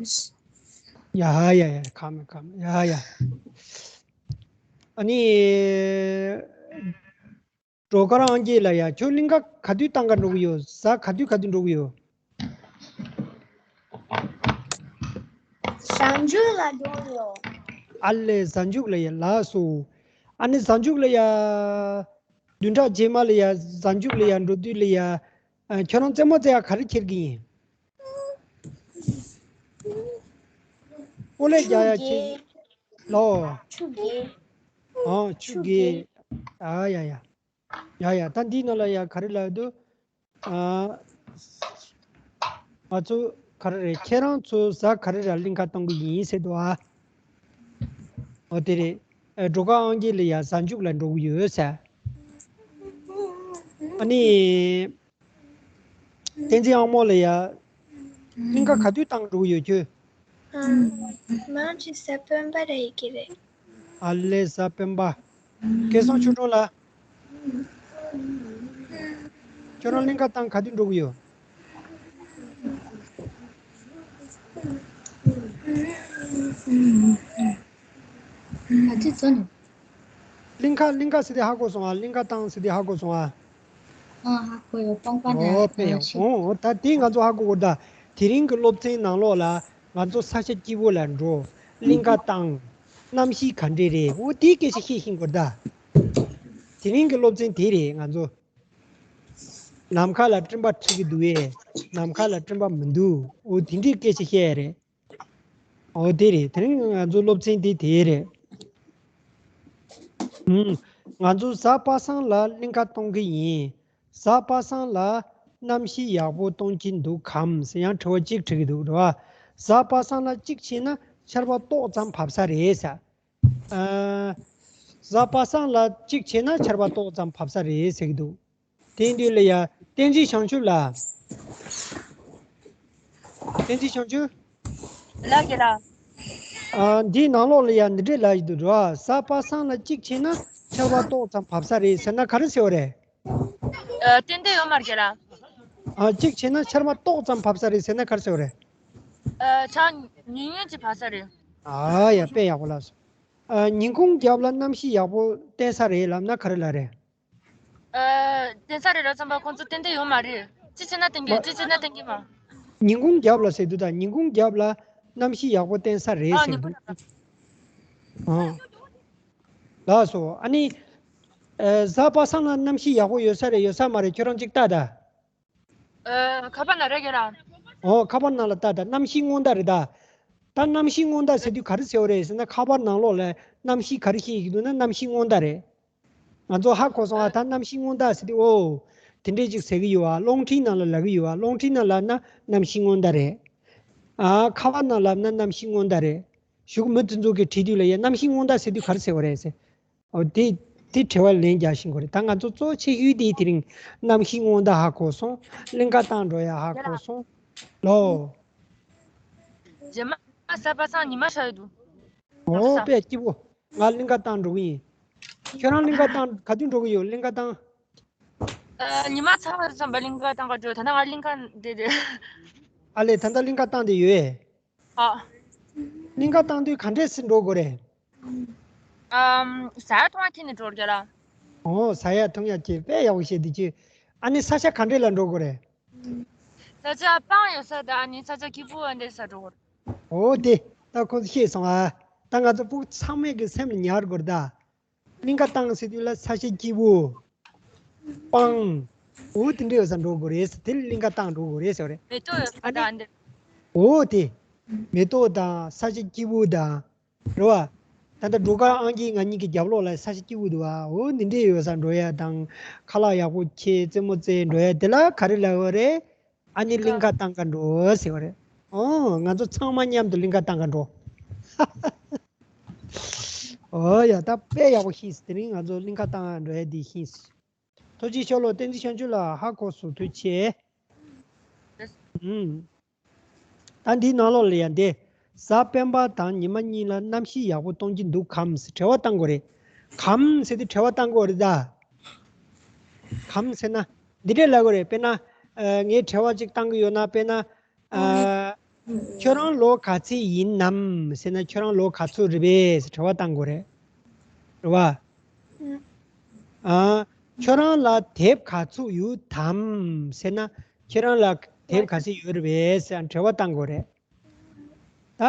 ཡ་ཡ་ཡ། ཁ་མ་ཁ་མ། ཡ་ཡ། ཨ་ནི། སྒྲོལ་དཀར་དབང་རྒྱལ་ལགས་ཡ། ཁྱོད་གླིང་ག་ག་དུས་བཏང་ག་འགྲོ་གི་ཡོད། གཟའ་ག་དུས་ག་དུས་འགྲོ་གི་ཡོད། གཟའ་མཇུག་ལ་འགྲོ་གི་ཡོད། ཨ་ལས། གཟའ་མཇུག་ལ་ཡ། ལགས་སོ། ཨ་ནི་གཟའ་མཇུག་ལ་ཡ། བདུན་ཕྲག་རྗེས་མ་ལ་ཡ། གཟའ་མཇུག་ལ་ཡ་འགྲོ་དུས་ལ་ཡ། ཨ། ཁྱོད་རང་རྩེད་མོ་རྩེ་ཡ་ག་རེ་འཁྱེར་གི་ཡིན། ཨོ་ལེ། རྒྱག་ཡ་ཆུ་གི་ཁྱེར་གི་ལོ། ཆུ་གི་ཨོ་ཆུ་ཆུ་གི་གི་ཨ་ཡ་ཡ། ཡ་ཡ། ད་འདིའི་ནང་ལ་ཡ་ག་རེ་ལབ་འདུག་ཨ། ང་ཚོ་ག་རེ་རེད། ཁྱེད་རང་ཚོ་གཟའ་ག་རེ་ར་གླིང་ག་གཏོང་གི་ཡིན་ཟེར་འདུག་ཨ། འོ་དེ་རེད། ཨ། སྒྲོལ་དཀར་ཨང་རྒས་ལ་ཡ་གཟའ་མཇུག་ལ་འགྲོ་གི་ཡོད་ཟེར། ཨ་ནི། བསྟན་འཛིན་ཨང་མོ་ལ་ཡ། གླིང་ག་ག་དུས་བཏང་འགྲོ་གི་ཡོད་ཁྱོད། ཨ། མ་འོངས་ཀྱི་གཟའ་སྤེན་པ་ར་ཡི་གེ་རེད། ཨ་ལས། གཟའ་སྤེན་པ། སྐལ་བཟང་ཆོས་སྒྲོན་ལགས། ཁྱོད་རང་གླིང་ག་བཏང་ག་དུས་འགྲོ་གི་ཡོད། ག་དུས་ཚོད་ནས། གླིང་ག་གླིང་ག་ཟེར་དེ་ཧ་གོ་སོང་ཨ། གླིང་ག་བཏང་ཟེར་དེ་ཧ་གོ་སོང་ཨ། ཨ། ཧ་གོ་ཡོད། སྤོང་པ་ནས། ཨོ་དཔེ་ཡག་ཤི། ཨོ་ཨོ། ད་དེ་ང་ཚོ་ཧ་གོ་དགོས་ད། དེ་རིང་གི་སློབ་ཚན་ནང་ལོགས་ལ་ང་ཚོ་ས་ཆ་སྐྱིད་པོ་ལ་འགྲོ། གླིང་ག་བཏང་། གནམ་གཤིས་ག་འདྲས་རེད། ཨོ་དེའི་སྐད་ཆ་བཤད་ཤེས་དགོས་ད། དེ་རིང་གི་སློབ་ཚན་དེ་རེད། ང་ཚོ་ནམ་མཁའ་ལ་སྤྲིན་པ་འཁྲིགས་ཀྱི་འདུག་ཨེ། ནམ་མཁའ་ལ་སྤྲིན་པ་མི་འདུག་ཨོ་དེ་འདྲའི་སྐད་ཆ་བཤད་ཡ་རེད། ཨོ་དེ་རེད། དེ་རིང་ང་ཚོ་སློབ་ཚན་དེ་དེ་རེད། ཨུམ། ང་ཚོ་གཟའ་པ་སངས་ལ་གླིང་ག་གཏོང་གི་ཡིན། གཟའ་པ་སངས་ལ་གནམ་གཤིས་ཡག་པོ་གཏོང་གི་འདུག་གམ་ཟེར་ཡང་དྲི་བ་གཅིག་དྲི་གི་འདུག་རེད་བ། གཟའ་པ་སངས་ལ་གཅིག་བྱས་ན་ཆར་པ་ཏོག་ཙམ་བབས་ས་རེད་ཟེར། ཨ། གཟའ་པ་སངས་ལ་གཅིག་བྱས་ན་ཆར་པ་ཏོག་ཙམ་བབས་ས་རེད་ཟེར་གི་འདུག་དེ་དུས་ལ་ཡ། བསྟན་འཛིན་བྱང་ཆུབ་ལགས། བསྟན་འཛིན་བྱང་ཆུབ། ལགས་རྒན་ལགས། ཨ། འདིའི་ནང་ལོགས་ལ་ཡ་འདི་འདྲས་ལབ་ཀྱི་འདུག་རེད་བ། གཟའ་པ་སངས་ལ་གཅིག་བྱས་ན་ཆར་པ་ཏོག་ཙམ་བབས་ས་རེད་ཟེར་ན་ག་རེ་ཟེར་བ་རེད། ཨ། ཏན་ཏན་ཡོད་མ་རེད་རྒན་ལགས། ཨ། གཅིག་བྱས་ན་ཆར་པ་ཏོག་ཙམ་བབས་ས་རེད་ཟེར་ན་ག་རེ་ཟེར་བ་རེད། ཨ། ཆར་ཉུང་ཉུང་ཅིག་བབས་ས་རེད། ཨ་ཡ། དཔེ་ཡག་པོ་ལབ་སོང་། ཨ། ཉིན་གུང་རྒྱབ་ལ་གནམ་གཤིས་ཡག་པོ་བསྟན་ས་རེད་ལབ་ན་ག་རེ་ལབ་རེད། ཨ། བསྟན་ས་རེད་ལབ་ཙམ་པ་ཁོང་ཚོ་ཏན་ཏན་ཡོད་མ་རེད། གཅིག་བྱས་ན་བསྟན་གི། མ། གཅིག་བྱས་ན་བསྟན་གི་མ། ཉིན་གུང་རྒྱབ་ལ་ཟེར་དུས་ད་ཉིན་གུང་རྒྱབ་ལ་གནམ་གཤིས་ཡག་པོ་བསྟན་ས་རེད། ཨ། ཟེར་ཉིན་གུང་དུས། རྒྱབ་ལ། ཨ། ལགས་སོ། ཨ་ནི། ཨ། གཟའ་པ་སངས་ལ་གནམ་གཤིས་ཡག་པོ་ཡོད་ས་རེད་ཡོད་ས་མ་རེད། ཁྱོད་རང་གཅིག་ལྟ་ད། ཨ། ཁ་པར་ནང་རེད་རྒན་ལགས། ཨོ། ཁ་པར་ནང་ལ་ལྟ་ད། གནམ་གཤིས་སྔོན་བརྡ་རེད་ད། ད་གནམ་གཤིས་སྔོན་བརྡ་ཟེར་དུས་ག་རེ་ཟེར་བ་རེད་ཟེར་ན་ཁ་པར་ནང་ལོགས་ལ་གནམ་གཤིས་ག་རེ་བཤད་ཀྱི་འདུག་ན་གནམ་གཤིས་སྔོན་བརྡ་རེད། ང་ཚོ་ཧ་གོ་སོང་ཨ། ད་གནམ་གཤིས་སྔོན་བརྡ་ཟེར་དུས་ཨོ། དེ་འདྲས་ཅིག་ཟེར་གི་ཡོད་ཨ། རླུང་འཕྲིན་ནང་ལ་ལབ་གི་ཡོད་ཨ། རླུང་འཕྲིན་ནང་ལབ་ན་གནམ་གཤིས་སྔོན་བརྡ་རེད། ཨ། ཁ་པར་ནང་ལབ་ན་གནམ་གཤིས་སྔོན་བརྡ་རེད། གཞུག་མི་དེ་ཚོ་གིས་དྲིས་དུས་ལ་ཡ་གནམ་གཤིས་སྔོན་བརྡ་ཟེར་དུས་ག་རེ་ཟེར་བ་རེད་ཟེར། ཨོ་དེ། དེ་དྲི་བ་ལན་རྒྱག་བཞིན་གོ་རེད། ད་ང་ཚོ་གཙོ་ཆེ་ཤོས་དེ་དེ་རིང་གནམ་གཤིས་སྔོན་བརྡ་ཧ་གོ་སོང་། གླིང་ག་བཏང་འགྲོ་ཡ་ཧ་གོ་སོང་། ལོ། རྗེས་མ་གཟའ་པ་སངས་ཉི་མ་ཤར་ཡོད་འདུག་ཨོ་དཔེ་སྐྱིད་པོ། ང་གླིང་ག་བཏང་འགྲོ་གི་ཡིན། ཁྱོད་རང་གླིང་ག་བཏང་ག་དུས་འགྲོ་གི་ཡོད་གླིང་ག་བཏང་། ཨ། ཉི་མ་ཚ་བ་ཙམ་པ་གླིང་ག་བཏང་ག་འགྲོ། ད་ལྟ་ང་གླིང་ག་འདི་འདི། ཨ་ལས། ད་ལྟ་གླིང་ག་བཏང་བསྡད་ཡོད། ཨ། གླིང་ག་བཏང་དུས་ག་འདྲས་སེ་འགྲོ་དགོས་རེད། ཨམ། ཟ་ཡ་འཐུང་ཡ་ཁྱེར་ནས་འགྲོ་རྒྱུ་ལ། ཨོ། ཟ་ཡ་འཐུང་ཡ་ཁྱེར། དཔེ་ཡག་པོ་བཤད་འདུག་ཁྱོད། ཨ་ནི་ས་ཆ་ག་འདྲས་ལ་འགྲོ་དགོས་རེད། ས་ཆ་སྤང་ཡོད་ས་དང་ཨ་ནི་ས་ཆ་སྐྱིད་པོ་འདྲ་ས་འགྲོ་དགོས་རེད། ཨོ་དེ། ད་ཁོང་ཚོ་ཤེས་སོང་ཨ། ད་ང་ཚོ་ཕྲུ་གུ་ཚང་མས་གི་སེམས་ལ་ཉར་དགོས་རེད་ད། གླིང་ག་བཏང་ཟེར་དུས་ལ་ས་ཆ་སྐྱིད་པོ། སྤང་། འོ་དེ་འདྲ་ཡོད་ས་འགྲོ་དགོས་རེད་ཟེར། དེ་ལ་གླིང་ག་བཏང་འགྲོ་དགོས་རེད་ཟེར་བ་རེད། མེ་ཏོག་ཡོད་ས་ཨ་ནི། དང་འདི། འོ་དེ། མེ་ཏོག་དང་ས་ཆ་སྐྱིད་པོ་དང་། རེད་བ། ད་ལྟ་སྒྲོལ་དཀར་ཨང་རྒས་ང་གཉིས་ཀྱི་རྒྱབ་ལོགས་ལ་ས་ཆ་སྐྱིད་པོ་འདུག་བ། འོ་འདི་འདྲ་ཡོད་ས་འགྲོ་ཡ་དང་། ཁ་ལག་ཡག་པོ་ཁྱེར་རྩེད་མོ་རྩེ་འགྲོ་ཡ་དེ་ལ་ག་རེ་ལབ་ཡོད་རེད། ཨ་ནི་གླིང་ག་བཏང་ག་འགྲོ་ཟེར་བ་རེད། ཨོ། ང་ཚོ་ཚང་མ་མཉམ་དུ་གླིང་ག་བཏང་ག་འགྲོ། ཨོ་ཡ། ད་དཔེ་ཡག་པོ་ཤེས་སོང་། དེ་རིང་ང་ཚོ་གླིང་ག་བཏང་ག་འགྲོ་ཡ་འདི་ཤེས་སོང་། ཐུགས་རྗེ་ཆེ་ལོ། བསྟན་འཛིན་བྱང་ཆུབ་ལགས་ཧ་གོ་སོང་། ཐུགས་རྗེ་ཆེ། ཨུམ། ད་འདིའི་ནང་ལོགས་ལ་ཡང་འདི། གཟའ་སྤེན་པ་དང་ཉི་མ་གཉིས་ལ་གནམ་གཤིས་ཡག་པོ་གཏོང་གི་འདུག་གམ་ཟེར་དྲི་བ་བཏང་དགོས་རེད། གམ་ཟེར་དུས་དྲི་བ་བཏང་དགོས་རེད་ད། གམ་ཟེར་ན། འདི་འདྲས་ལབ་དགོས་རེད། དཔེར་ན། ཨ། ངས་དྲི་བ་ཅིག་བཏང་གི་ཡོད་ན། དཔེར་ན། ཨ། ཁྱོད་རང་ལོ་ག་ཚོད་ཡིན་ནམ་ཟེར་ན། ཁྱོད་རང་ལོ་ག་ཚོད་རེད་པས་ཟེར་དྲི་བ་བཏང་དགོས་རེད། རེད་བ། ཨ། ཁྱོད་རང་ལ་དེབ་ག་ཚོད་ཡོད་དམ་ཟེར་ན། ཁྱོད་རང་ལ་དེབ་ག་ཚོད་ཡོད་རེད་པས་ཟེར་དྲི་བ་བཏང་དགོས་རེད། ད་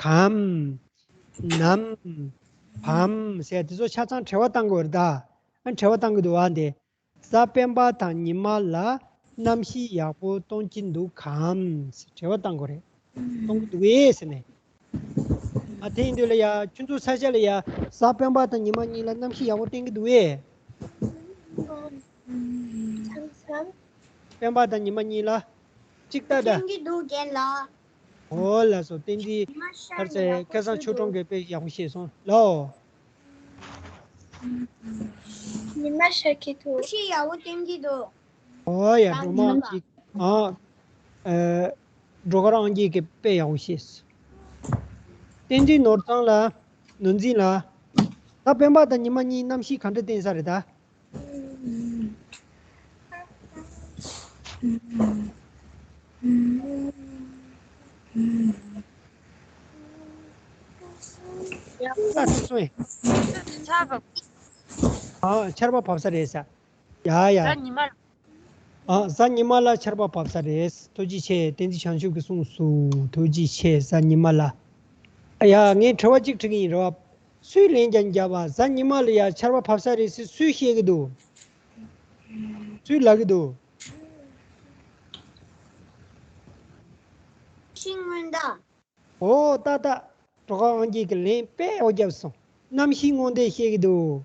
གམ། ནམ། བམ་ཟེར་དེ་ཚོ་ཆ་ཚང་དྲི་བ་བཏང་དགོས་རེད་ད། ཨ། དྲི་བ་བཏང་གི་འདུག་བ་འདི། གཟའ་སྤེན་པ་དང་ཉི་མ་ལ་གནམ་གཤིས་ཡག་པོ་གཏོང་གི་འདུག་གམ་ཟེར་དྲི་བ་བཏང་དགོས་རེད། གཏོང་གི་འདུག་གས་ཟེར་ནས། ཨ། དེ་ཡིན་དུས་ལ་ཡ། ཁྱོད་ཚོ་ས་ཆ་ལ་ཡ། གཟའ་སྤེན་པ་དང་ཉི་མ་གཉིས་ལ་གནམ་གཤིས་ཡག་པོ་བསྟན་གི་འདུག་གས། མཚམས་མཚམས། སྤེན་པ་དང་ཉི་མ་གཉིས་ལ། གཅིག་ལྟ་ད། སྟོན་གྱི་འདུག་རྒན་ལགས། འོ་ལགས་སོ། བསྟན་འཛིན། ཉི་མ་ཤར་ཁར་ནས་ཚེ་ཡག་པོ་སྐལ་བཟང་ཆོས་གྲོང་གིས་དཔེ་ཡག་པོ་བཤད་སོང་ལགས། ཉི་མ་ཤར་གྱི་འདུག་ཤི་ཡག་པོ་སྟོན་གྱི་འདུག་འོ་ཡ། སྒྲོལ་མ་གཅིག་ཨ། ཨེ། སྒྲོལ་དཀར་དབང་རྒྱལ་གྱིས་དཔེ་ཡག་པོ་བཤད། བསྟན་འཛིན་ནོར་བཟང་ལགས། ནོར་འཛིན་ལགས། ད་སྤེན་པ་དང་ཉི་མ་གཉིས་གནམ་གཤིས་ག་འདྲ་བསྟན་ས་རེད་ད། ཡག་པོ་སོང་། ཆར་པ། ཨ། ཆར་པ་བབས་ས་རེད་ས། ཡ་ཡ། ད་ཉི་མ། ཨ། གཟའ་ཉི་མ་ལ་ཆར་པ་བབས་ས་རེད། ཐུགས་རྗེ་ཆེ། བསྟན་འཛིན་བྱང་ཆུབ་ཀྱིས་གསུངས་སོང་། ཐུགས་རྗེ་ཆེ། གཟའ་ཉི་མ་ལ། ཨ་ཡ། ངས་དྲི་བ་གཅིག་དྲི་གི་ཡིན། རེད་བ། སུས་ལན་ཀྱང་བརྒྱབ་པ། གཟའ་ཉི་མ་ལ་ཡ་ཆར་པ་བབས་ས་རེད་ཟེར་སུས་བཤད་ཀྱི་འདུག་སུས་ལབ་ཀྱི་འདུག་ཤིང་སྔོན་ད། འོ་ཏག་ཏག་སྒྲོལ་དཀར་དབང་རྒྱལ་གྱིས་ལན་དཔེ་ཡག་པོ་བརྒྱབ་སོང་། གནམ་གཤིས་སྔོན་དེ་བཤད་ཀྱི་འདུག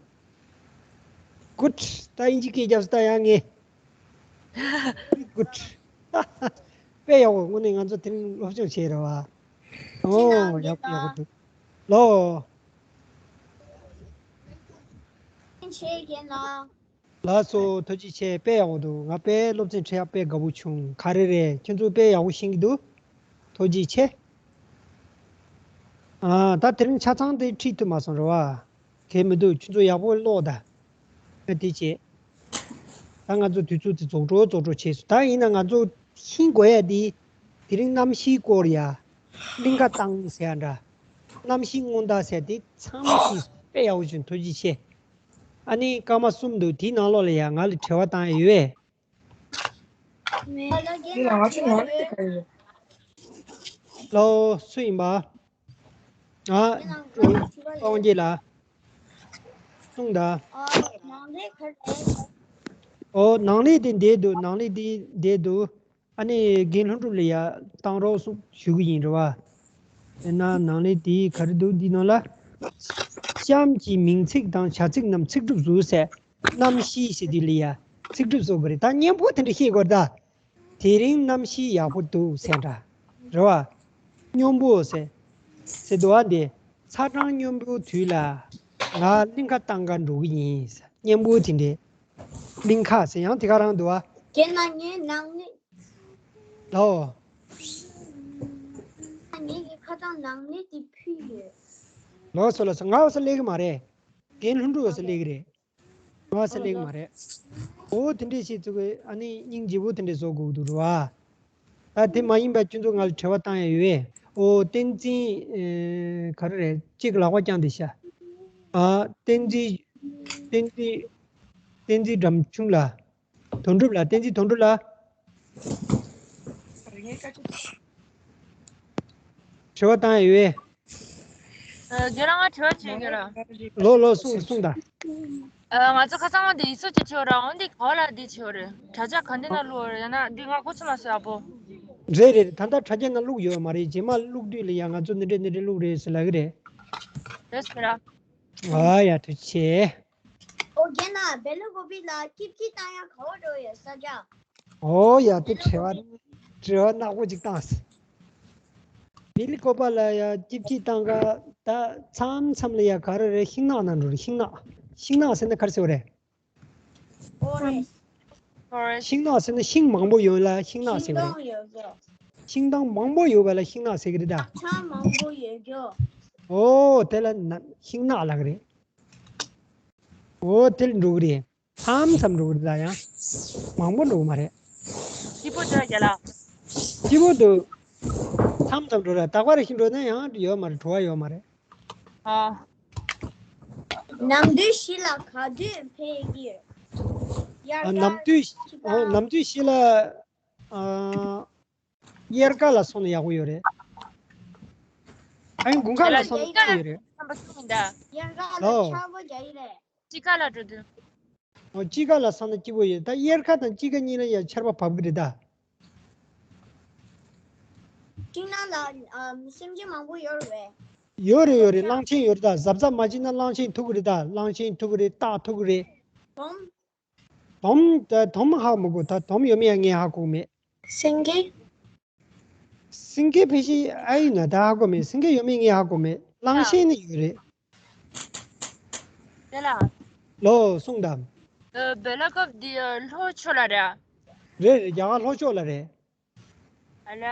Good། ད་དབྱིན་ཇི་སྐད་བརྒྱབ་སོང་ད་ཡང་ངས། Good། དཔེ་ཡག་པོ། དངོས་གནས་ང་ཚོ་དེ་རིང་སློབ་སྦྱོང་བྱས་རེད་བ། ཨོ་ཡག་པོ་ཡག་པོ་འདུག་ལོ། ཆེ་རྒན་ལགས། ལགས་སོ། ཐུགས་རྗེ་ཆེ། དཔེ་ཡག་པོ་འདུག་ང་དཔེ་སློབ་ཚན་ཁྲིད་ཡག་དཔེ་དགའ་པོ་བྱུང་། ག་རེ་རེད། ཁྱོད་ཚོ་དཔེ་ཡག་པོ་ཤེས་ཀྱི་འདུག་ཐུགས་རྗེ་ཆེ། ཨ། ད་དེ་རིང་ཆ་ཚང་དེ་ཁྲིད་ཐུབ་མ་སོང་རེད་བ། གལ་མི་འདུག་ཁྱོད་ཚོ་ཡག་པོ་ཀློག་ད། ཨ། དེ་བྱས། ད་ང་ཚོ་དུས་ཚོད་དེ་རྫོགས་འགྲོ་རྫོགས་འགྲོ་བྱས་སོང་། ད་ཡིན་ན་ང་ཚོ་ཤེས་དགོས་ཡ་དེ། དེ་རིང་གནམ་གཤིས་སྐོར་ཡ། གླིང་ཁ་བཏང་ཟེར་ཡ་འདྲ། གནམ་གཤིས་སྔོན་བརྡ་ཟེར་དེ་ཚང་མ་ཤེས་སོང་། དཔེ་ཡག་པོ་བྱུང་། ཐུགས་རྗེ་ཆེ། ཨ་ནི་སྐར་མ་གསུམ་འདུག་དེའི་ནང་ལོགས་ལ་ཡ་ང་ལ་དྲི་བ་བཏང་ཡ་ཡོད་པས། འདི་ལ་ང་ཚོ་ནང་ལས་ག་རེ་ཡོད། ལོ། སུ་ཡིན་པ། ཨ། དབང་རྒྱལ་ལགས། གསུངས་དང་། ཨོ། ནང་ལས་དེ་བསྡད་འདུག་ནང་ལས་དེ་བསྡད་འདུག་ཨ་ནི་རྒན་ལྷུན་གྲུབ་ལ་ཡ་བཏང་རོགས་གསུངས་ཞུ་གི་ཡིན་རེད་བ། དེ་ན་ནང་ལས་དེ་ག་རེ་འདུག་འདི་ནང་ལ། གཤམ་གྱི་མིང་ཚིག་དང་བྱ་ཚིག་རྣམས་ཚིག་གྲུབ་སུ་ཟེར། གནམ་གཤིས་ཟེར་དུས་ལ་ཡ་ཚིག་གྲུབ་བཟོ་དགོས་རེད། ད་སྙན་པོ་དེ་འདྲ་བཤད་དགོས་རེད་ད། དེ་རིང་གནམ་གཤིས་ཡག་པོ་འདུག་ཟེར་འདྲ། རེད་བ། སྙོམས་པོ་ཟེར། ཟེར་འདུག་བ། འདི་ཚ་གྲང་སྙོམས་པོའི་དུས་ལ་ང་གླིང་ཁ་བཏང་ག་འགྲོ་གི་ཡིན་ཟེར། སྙན་པོ་དེ་འདྲས། གླིང་ཁ་ཟེར་ཡང་དེ་ག་རང་འདུག་བ། དེ་ན་ངས་ནང་ནས། ལའོ། ངེད་ཀྱི་ཁ་སང་ནང་ནས་དེ་ཕུལ་ཡོད། ལོ་སོ་ལོ་སོ། ང་འོ་ས་སླེབས་གི་མ་རེད། རྒན་ལྷུན་གྲུབ་འོ་ས་སླེབས་གི་རེད། ང་འོ་ས་སླེབས་གི་མ་རེད། འོ་དེ་འདྲས་བྱེད་ཚུགས་གི། ཨ་ནི་སྙིང་རྗེ་པོ་དེ་འདྲས་བཟོ་དགོས་ཀྱི་འདུག་རེད་བ། ད་དེ་མ་ཡིན་པ་ཁྱོད་ཚོ་ང་ལ་དྲི་བ་བཏང་ཡ་ཡོད་པས། འོ་བསྟན་འཛིན། ཨེ། ག་རེ་རེད། གཅིག་ལག་པ་བརྐྱངས་བསྡད་ཤག་ཨ། བསྟན་འཛིན། བསྟན་འཛིན། བསྟན་འཛིན་སྒྲོལ་ཆུང་ལགས། དོན་གྲུབ་ལགས། བསྟན་འཛིན་དོན་གྲུབ་ལགས། དྲི་བ་བཏང་ཡ་ཡོད་པས། ཨ། རྒན་ལགས་ང་དྲི་བ་བྱེད་ཀྱི་ཡོད་ར། ལོ་ལོ་གསུངས་གསུངས་དང་། ཨ། ང་ཚོ་ཁ་སང་བ་འདི་ཡིག་གཟུགས་ཅིག་བྱེད་ར། འོ་འདི་ག་བ་ལ་འདི་བྱེད་རེད། དྲ་རྒྱ་ག་འདི་ན་བླུགས་རེད། ཡང་ན་འདི་ང་གོ་ཚོད་མ་སོང་ཨ་པོ། རེད་རེད། ད་ལྟ་དྲ་རྒྱ་ན་བླུགས་ཡོད་མ་རེད། རྗེས་མ་བླུགས་དུས་ལ་ཡང་ང་ཚོ་འདི་འདྲས་འདི་འདྲས་བླུགས་རེད་ཟེར་ལབ་ཀྱི་རེད། རེད་ཟེར་ར། ཨ་ཡ་ཐུགས་རྗེ་ཆེ། ཨོ་རྒན་ལགས། བེ་ལ་ཀོ་པི་ལ་སྐྱིད་སྐྱིད་བཏང་ཡ་ག་བ་འགྲོ་ཡོད་ས་ཆ། ཨོ་ཡ། དེ་དྲི་བ་དྲི་བ་ནག་པོ་ཅིག་བཏང་སོང་། བེ་ལ་ཀོ་པ་ལ་ཡ་སྐྱིད་སྐྱིད་བཏང་ག་ད་མཚམས་མཚམས་ལ་ཡ་ག་རེ་རེད། ཤིང་ནགས་ནང་འགྲོ་རེད། ཤིང་ནགས། ཤིང་ནགས་ཟེར་ན་ག་རེ་ཟེར་བ་རེད། ཤིང་ནགས་ཟེར་ན་ཤིང་མང་པོ་ཡོད་ལ་ཤིང་ནགས་ཟེར་བ་རེད། ཤིང་ཐང་མང་པོ་ཡོད་པ་ལ་ཤིང་ནགས་ཟེར་གི་རེད་ད། ཨོ་དེ་ལ་ན་ཤིང་ནགས་ལབ་གི་རེད། ཨོ་དེ་ལ་འགྲོ་གི་རེད། མཚམས་མཚམས་འགྲོ་གི་རེད་ད། ཡང་མང་པོ་འགྲོ་གི་མ་རེད། སྐྱིད་པོ་འདུག་རྒན་ལགས། སྐྱིད་པོ་འདུག་མཚམས་མཚམས་འགྲོ་ར། རྟག་པར་ཞིག་འགྲོ་ན་ཡང་ཡོད་མ་རེད། བྲོ་བ་ཡོད་མ་རེད། ཨ། ནམ་དུས་བཞི་ལ་ག་དུས་ཕེབས་ཀྱི་ཡོད། ཨ། ནམ་དུས། ཨ། ནམ་དུས་བཞི་ལ། ཨ། དབྱར་ཁ་ལ་སོང་ན་ཡག་པོ་ཡོད་རེད། ཨ་ནི་དགུན་ཁ་ལ་སོང་ན་སྐྱིད་པོ་ཡོད་རེད། དབྱར་ཁ་ལ་ལོ། ཆར་པ་རྒྱག་གི་རེད། དཔྱིད་ཀ་ལ་འགྲོ་དུས། ཨོ། དཔྱིད་ཀ་ལ་སོང་ན་སྐྱིད་པོ་ཡོད། ད་དབྱར་ཁ་དང་དཔྱིད་ཀ་གཉིས་ལ་ཡང་ཆར་པ་བབས་ཀྱི་རེད་ད། ཤིང་ནགས་ལ་ཨམ་སེམས་ཅན་མང་པོ་ཡོད་རེད་པས། ཡོད་རེད་ཡོད་རེད། གླང་ཆེན་ཡོད་རེད་ད། གཟབ་གཟབ་མ་བྱས་ན་གླང་ཆེན་ཐུག་གི་རེད་ད། གླང་ཆེན་ཐུག་གི་རེད། སྟག་ཐུག་གི་རེད། བོམ། དོམ་ད་དོམ་ཧ་མི་གོ། ད་དོམ་ཡོད་མེད་ཡང་ངས་ཧ་གོ་མེད། སེང་གེ། སེང་གེ་ཕལ་ཆེར་ཨ་ཡིན་ན་ད་ཧ་གོ་མེད། སེང་གེ་ཡོད་མེད་ངས་ཧ་གོ་མེད། གླང་ཆེན་ནི་ཡོད་རེད། དེ་ལ། ལོ་གསུངས་དང་། ཨ། བོད་ལ་སྐབས་འདི་ལྷོ་ཕྱོགས་ལ་རེད། རེད་རེད། རྒྱ་གར་ལྷོ་ཕྱོགས་ལ་རེད། ཨ་ལ།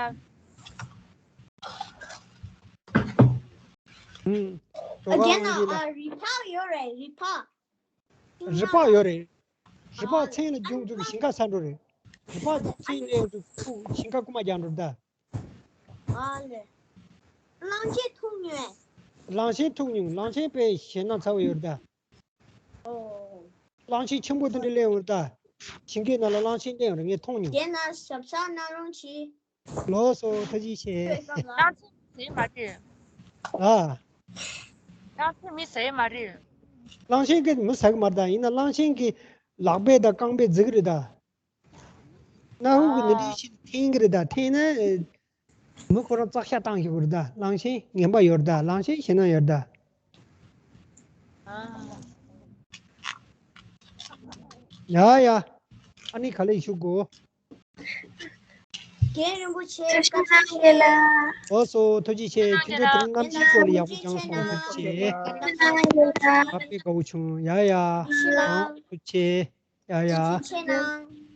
ཨུམ། ཨ། རྒྱ་ནག་ཨ། རི་ཕག་ཡོད་རེད། རི་ཕག། རི་ཕག་ཡོད་རེད། རི་ཕག་མཚན་ལ་རྒྱུག་འགྲོ་གི་ཞིང་ཁ་ཚ་འགྲོ་རེད། རི་ཕག་མཚན་ལ་རྒྱུག་ཞིང་ཁ་རྐུ་མ་རྒྱག་འགྲོ་ད། ཨ་ལེ། གླང་ཆེན་འཐུང་མྱོང་། གླང་ཆེན་འཐུང་མྱོང་། གླང་ཆེན་དཔེ་ཞེད་སྣང་ཚ་བོ་ཡོད་རེད་ད། ཨོ། གླང་ཆེན་ཆེན་པོ་དེ་འདྲ་སླེབས་ཡོང་རེད་ད། ཞིང་ཁའི་ནང་ལ་གླང་ཆེན་སླེབས་ཡོང་རེད། ངས་མཐོང་མྱོང་། རྒྱ་ནག་ཞབས་བཞག་གནང་རོགས་གྱིས། ལགས་སོ། ཐུགས་རྗེ་ཆེ། གླང་ཆེན་ཟ་ཡི་མ་རེད། ཨ། གླང་ཆེན་མི་ཟ་ཡི་མ་རེད། གླང་ཆེན་གྱིས་མི་ཟ་གི་མ་རེད་ད། ཡིན་ན་གླང་ཆེན་གྱི་ལག་པས་དང་རྐང་པས་འཛུགས་ཀྱི་རེད་ད། སྣ་ཧུ་གི་ནི་འདྲ་ཞིག་འཐེན་གྱི་རེད་ད། འཐེན་ན་མི་ཁོ་རང་ཙག་ཤ་བཏང་ཤོག་གི་རེད་ད། གླང་ཆེན་ངན་པ་ཡོད་རེད་ད། གླང་ཆེན་ཞེད་སྣང་ཡོད་རེད་ད། ཡ་ཡ། ཨ་ནི་ག་ལེ་ཞུ་དགོས། རྒན་རིན་པོ་ཆེ། བཀའ་དྲིན་ཆེ་ལ། ལགས་སོ། ཐུགས་རྗེ་ཆེ། ཁྱེད་ཚོ་དེ་རིང་གནམ་གཤིས་སྐོར་ལ་ཡག་པོ་སྦྱངས་སོང་། ཐུགས་རྗེ་ཆེ། ཨ་དཔེ་དགའ་བོ་བྱུང་། ཡ་ཡ། ཨ། ཐུགས་རྗེ་ཆེ། ཡ་ཡ། ཐུགས་རྗེ་ཆེ་གནང་།